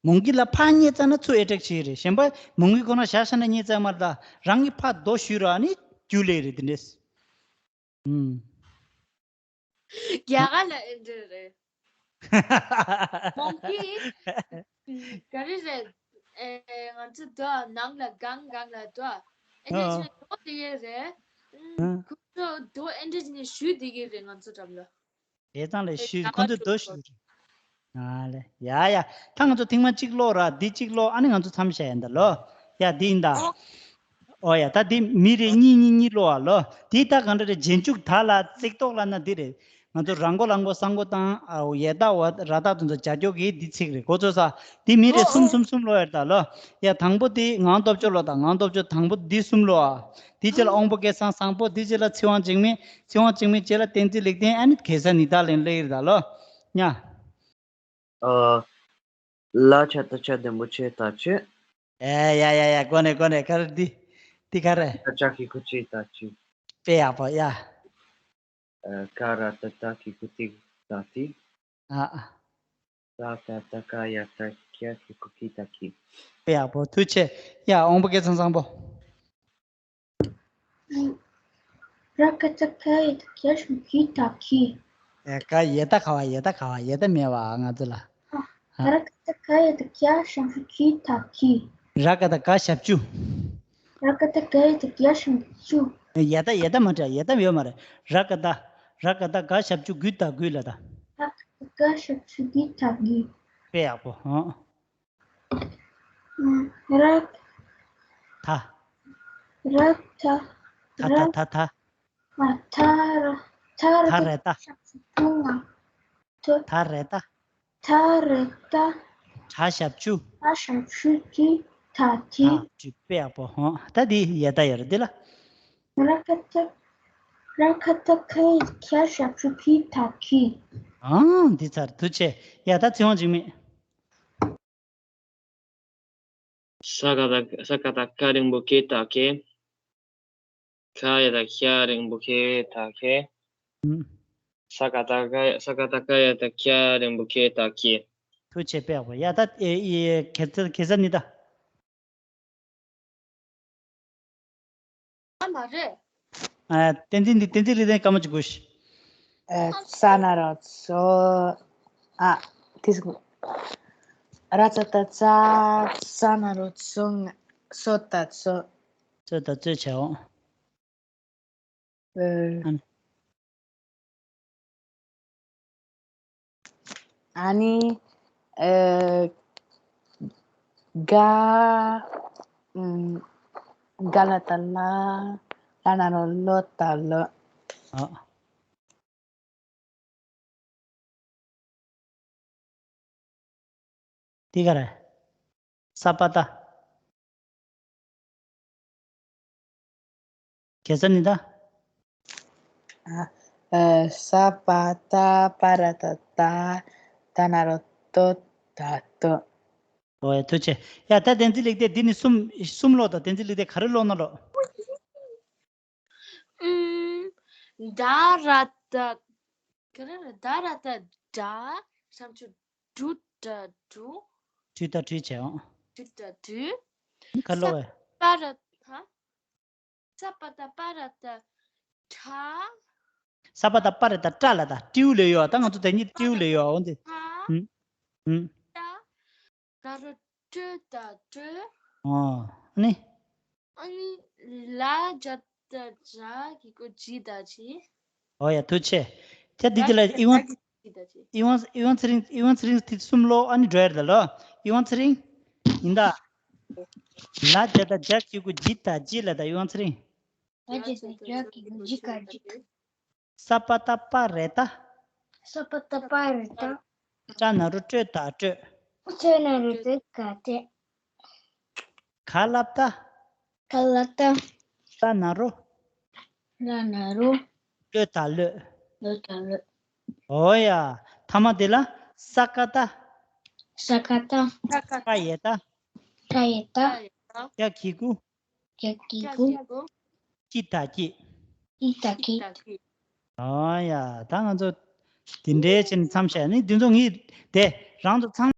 མོང་ཀི་ལ་ཕར་བསྙེས་ཙ་ན་ཚུར་ཨེ་ཊེག་བྱེད་ཀྱི་རེད། གཞན་པ་མོང་ཀི་ཁོ་ན་བཞག་བཞག་ན་བསྙེས་ཙ་མ་རེད་ད། རང་གིས་ཕར་རྡོ་གཞུས་ར་ནི་རྒྱུགས་ལེ་རེད་དེ་འདྲས། ཨུམ། རྒྱ་གར་ལ་ཨེ་འདྲ་རེད། མོང་ཀི་ག་རེ་རེད། ཨེ། ང་ཚོ་དོ་ནང་ལ་སྒང་སྒང་ལ་དོ་ཨེ་འདྲ་ཨ་བྱས་དོ་དེ་ཡས་རེད། ཨ། ཁོ་ཚོ་དོ་ཨེ་འདྲ་བྱས་ནས་གཞུས་བསྡད་ཀྱི་རེད་ང་ཚོ་འགྲམ་ལ། དེ་ཙང་ལས་ཨེ་ཤུལ་རྒྱ་ཁོ་གར་ཚོས་འགྲོ་རྡོ་གི་ཤུལ་རེད། ཨ་ལེ། ཡ་ཡ། ད་ང་ཚོ་ཐེངས་མ་གཅིག་ཀློག་ར། འདི་གཅིག་ཀློག་ཨ་ནི་ང་ཚོ་མཚམས་བཞག་ཡིན་ད་ལོ། ཡ་འདི་ཡིན་ད། ཨོ། ཨོ་ཡ། ད་འདི་མི་རེ་གཉིས་གཉིས་གཉིས་ཀློག་ཨ་ལོ། འདི་ད་གང་འདྲ་རེད། རྗེས་འཇུག་ད་ལ་ཚིག་ཐོག་ལ་ན་འདི་རེད། ང་ཚོ་ར་མགོ་ལ་མགོ་ས་མགོ་དང་ཨ་ཡ་ད་ཝ་ར་ད་དེ་ཚོ་བྱ་ཁྱོག་གི་འདི་ཚིག་རེད། གོ་ཚོད་ས། འདི་མི་རེ་ཨོ་གསུམ་ཨོ། གསུམ་གསུམ་ཀློག་ཡ་ད་ལོ། ཡ་དང་པོ་འདི་ངག་སྟོབས་འབྱོར་ཀློག་ད། ངག་སྟོབས་འབྱོར་དང་པོ་འདི་གསུམ་ཀློག་ཨ། འདི་རྗེས་ལ་དབང་པོ་སྐལ་བཟང་བཟང་པོ། འདི་རྗེས་ལ་ཚིག་དབང་འཇིགས་མེད། ཚིག་དབང་འཇིགས་མེད་རྗེས་ལ་བསྟན་འཛིན་ལེགས་ལྡན། ཨ་ནི་གེ་སར་ཉི་ཟླ་ལེན་ལེ་ཡིར་ད་ལོ། ཉ། ཨ། ལ་ཆ་ད་ཆ་ལྡེམ་པོ་ཆེ་ད་ཆེ། ཨེ་ཡ་ཡ་ཡ། གོ་ནས་གོ་ནས། ག་རེ་འདི། འདི་ག་རེ། ད་ཆ་གི་ཀུ་ཅི་ད་ཅི། དཔེ་ཡག་པོ་ཡ། ཨ། ཀ་ར་ཏ་ཏ་གི་ཀུ་ཏི་ད་ཏི། ཨ་ཨ། ད་ཀ་ད་ཀ་ཡ་ད་ཀྱ་གི་ཀུ་ཀི་ད་ཀི། དཔེ་ཡག་པོ། ཐུགས་རྗེ་ཆེ། ཡ་དབང་པོ་སྐལ་བཟང་བཟང་པོ། ར་ཀ་ཏ་ཀ་ཡ་ད་ཀྱ་ཞབས་ཀྱུ་ཀི་ད་ཀྱི། ཨེ་ཀ་ཡ་ད་ག་བ། ཡ་ད་ག་བ། ཡ་ད་མེད་པ་ང་ཚོ་ལ། ཨ། ར་ཀ་ཏ་ཀ་ཡ་ད་ཀྱ་ཞབས་ཀྱུ་ཀི་ད་ཀྱི། ར་ཀ་ད་ག་ཞབས་ཀྱུ། ར་ཀ་ཏ་ག་ཡ་ད་ག་ཞབས་ཀྱུ། ཡ་ད་ཡ་ད་མ་འདྲ། ཡ་ད་ཡོད་མ་རེད། ར་ཀ་ད། ར་ཀ་ད་ག་ཞབས་ཀྱུ་གུ་ད་གུ་ལ་ད། ར་ཀ་ཏ་ག་ཞབས་ཀྱུ་གུ་ད་གུ། དཔེ་ཡག་པོ། ཧང་། ར། ད། ར་ད། ད་ད་ད་ད། ཨ། ད་ར། ད་ར་ད་ད་རེད་ད། ཞབས་ཀྱུ་གུ་ང་། ད། ད་རེད་ད། ད་རེད་ད། ད་ཞབས་ཀྱུ། ད་ཞབས་ཀྱུ་གི་ད་དེ། ད་དེ་དཔེ་ཡག་པོ། ཧོ། ད་དེ་ཡ་ད་ཡོད་རེད་འདི་ལ། ར་ཀ་ཏ། ར་ཀ་ཏ་ཀ་ཡ་ད་ཀྱ་ཞབས་ཀྱུ་གི་ད་གི། ཨང་། འདི་ཚར། ཐུགས་རྗེ་ཆེ། ཡ་ད་ཚིག་དབང་འཇིགས་མེད། ས་ཀ་ད། ས་ཀ་ད་ཀ་རིང་པོ་ཀེ་ད་ཀེ། ཁ་ཡ་ད་ཁྱ་རིང་པོ་ཁེ་ད་ཁེ། ཨུམ། ས་ཀ་ད་ཀ་ས་ཀ་ད་ཀ་ཡ་ད་ཁྱ་རིང་པོ་ཁེ་ད་ཁེ། ཐུགས་རྗེ་ཆེ། དཔེ་ཡག་པོ། ཡ་ད་ཨེ་ཨེ་གེ་སར་གེ་སར་ཉི་ཟླ། ཨ་མ་རེད། ཨ། བསྟན་འཛིན་འདི། བསྟན་འཛིན་རིག་ལྡན་སྐར་མ་གཅིག་གོ་ཤིག་ཨ། ཙ་ན་རོ་ཙོ། ཨ། དེ་ཟེར་གོ། ར་ཙ་ད་ཙ། ཙ་ན་རོ་ཙོ། ཙོ་ད་ཙོ། ཙོ་ད་ཙོ་བྱའོ། ཨ། ཨ་ནི། ཨ། ག་ཨམ། ག་ལ་བཏགས་གླ། ལ་ན་རོ་ལོ་བཏགས་ལོད། ཨ། དེ་ག་རེད། ས་པ་བཏགས། གེ་སར་ནི་ད། ཨ། ཨ། ས་པ་བཏགས་པ་ར་བཏགས་པ་ར་ཏ། ཏ་ན་རོ་ཏོ་བཏགས་ཏོད། ཨོ་ཡ། ཐུགས་རྗེ་ཆེ། ཡ། ད་བསྟན་འཛིན་ལེགས་ལྡན། འདི་ནི་གསུམ། གསུམ་ཀློག་དང་། བསྟན་འཛིན་ལེགས་ལྡན་ག་རེ་ཀློག་ན་ཀློག་ཨུམ། ད་ར་ཏ། ག་རེ་རེད། ད་ར་ཏ་ད། བྱང་ཆུབ་དྲུ་ཏ་དྲུ། དྲུ་ཏ་དྲུ་བྱས་ཨང་། དྲུ་ཏ་དྲུ། ག་ཀློག་པ་ར་ཧ། ས་པ་བཏགས་པ་ར་བཏགས་པྲ། ས་པ་བཏགས་པ་ར་བཏགས་པྲ་ལ་ད། སྤྲེའུ་ལབ་ཡོད། ད་ང་ཚོ་དེ་གཉིས་སྤྲེའུ་ལབ་ཡོད། འོ་འདི། པྲ། ཧུམ། ཧུམ། ཏ། ན་རོ་ཏྲོ་བཏགས་ཏྲོད། ཨོ། ཨ་ནི། ཨ་ནི་ལ་ཇ་བཏགས་ཇ། གི་གུ་ཇི་བཏགས་ཇི། ཨོ་ཡ། ཐུགས་རྗེ་ཆེ། ད་འདི་དེ་ལ་ཨི་ཝང་། ཇི་བཏགས་ཇི། ཨི་ཝང་། ཨི་ཝང་ཚེ་རིང་། ཨི་ཝང་ཚེ་རིང་དེ་གསུམ་ཀློག་ཨ་ནི་འགྲོ་ཡ་རེད་ལ། ཨི་ཝང་ཚེ་རིང་། ཡིན་ད། ལ་ཇ་བཏགས་ཇ། གི་གུ་ཇི་བཏགས་ཇི་ལབ་ད། ཨི་ཝང་ཚེ་རིང་། ལ་ཇ་བཏགས་ཇ། གི་གུ་ཇི་བཏགས་ཇི། ས་པ་བཏགས་པ་ར་ཏ། ས་པ་བཏགས་པ་ར་ཏ། པྲ་ན་རོ་པྲོད་བཏགས་པྲོད། པྲ་ན་རོ་པྲོད་བཏགས་པྲོད། ག་ལ་བཏགས། ག་ལ་བཏགས། ལ་ན་རོ། ལ་ན་རོ། ལོད་བཏགས་ལོད། ལོད་བཏགས་ལོད། ཨོ་ཡ། ཐ་མ་དེ་ལ། ས་ཀ་བཏགས། ས་ཀ་བཏགས། ཀ་ཡ་བཏགས། ཀ་ཡ་བཏགས། ཡ་གི་གུ། ཡ་གི་གུ། སྐྱི་བཏགས་སྐྱིད། སྐྱི་བཏགས་སྐྱིད། ཨོ་ཡ། ད་ང་ཚོ་དེ་འདྲའི་ཕྱིན་མཚམས་བཞག་ནི་འདི་ཚོ་ངས་དེ་རང་ཚོ་ཚང་།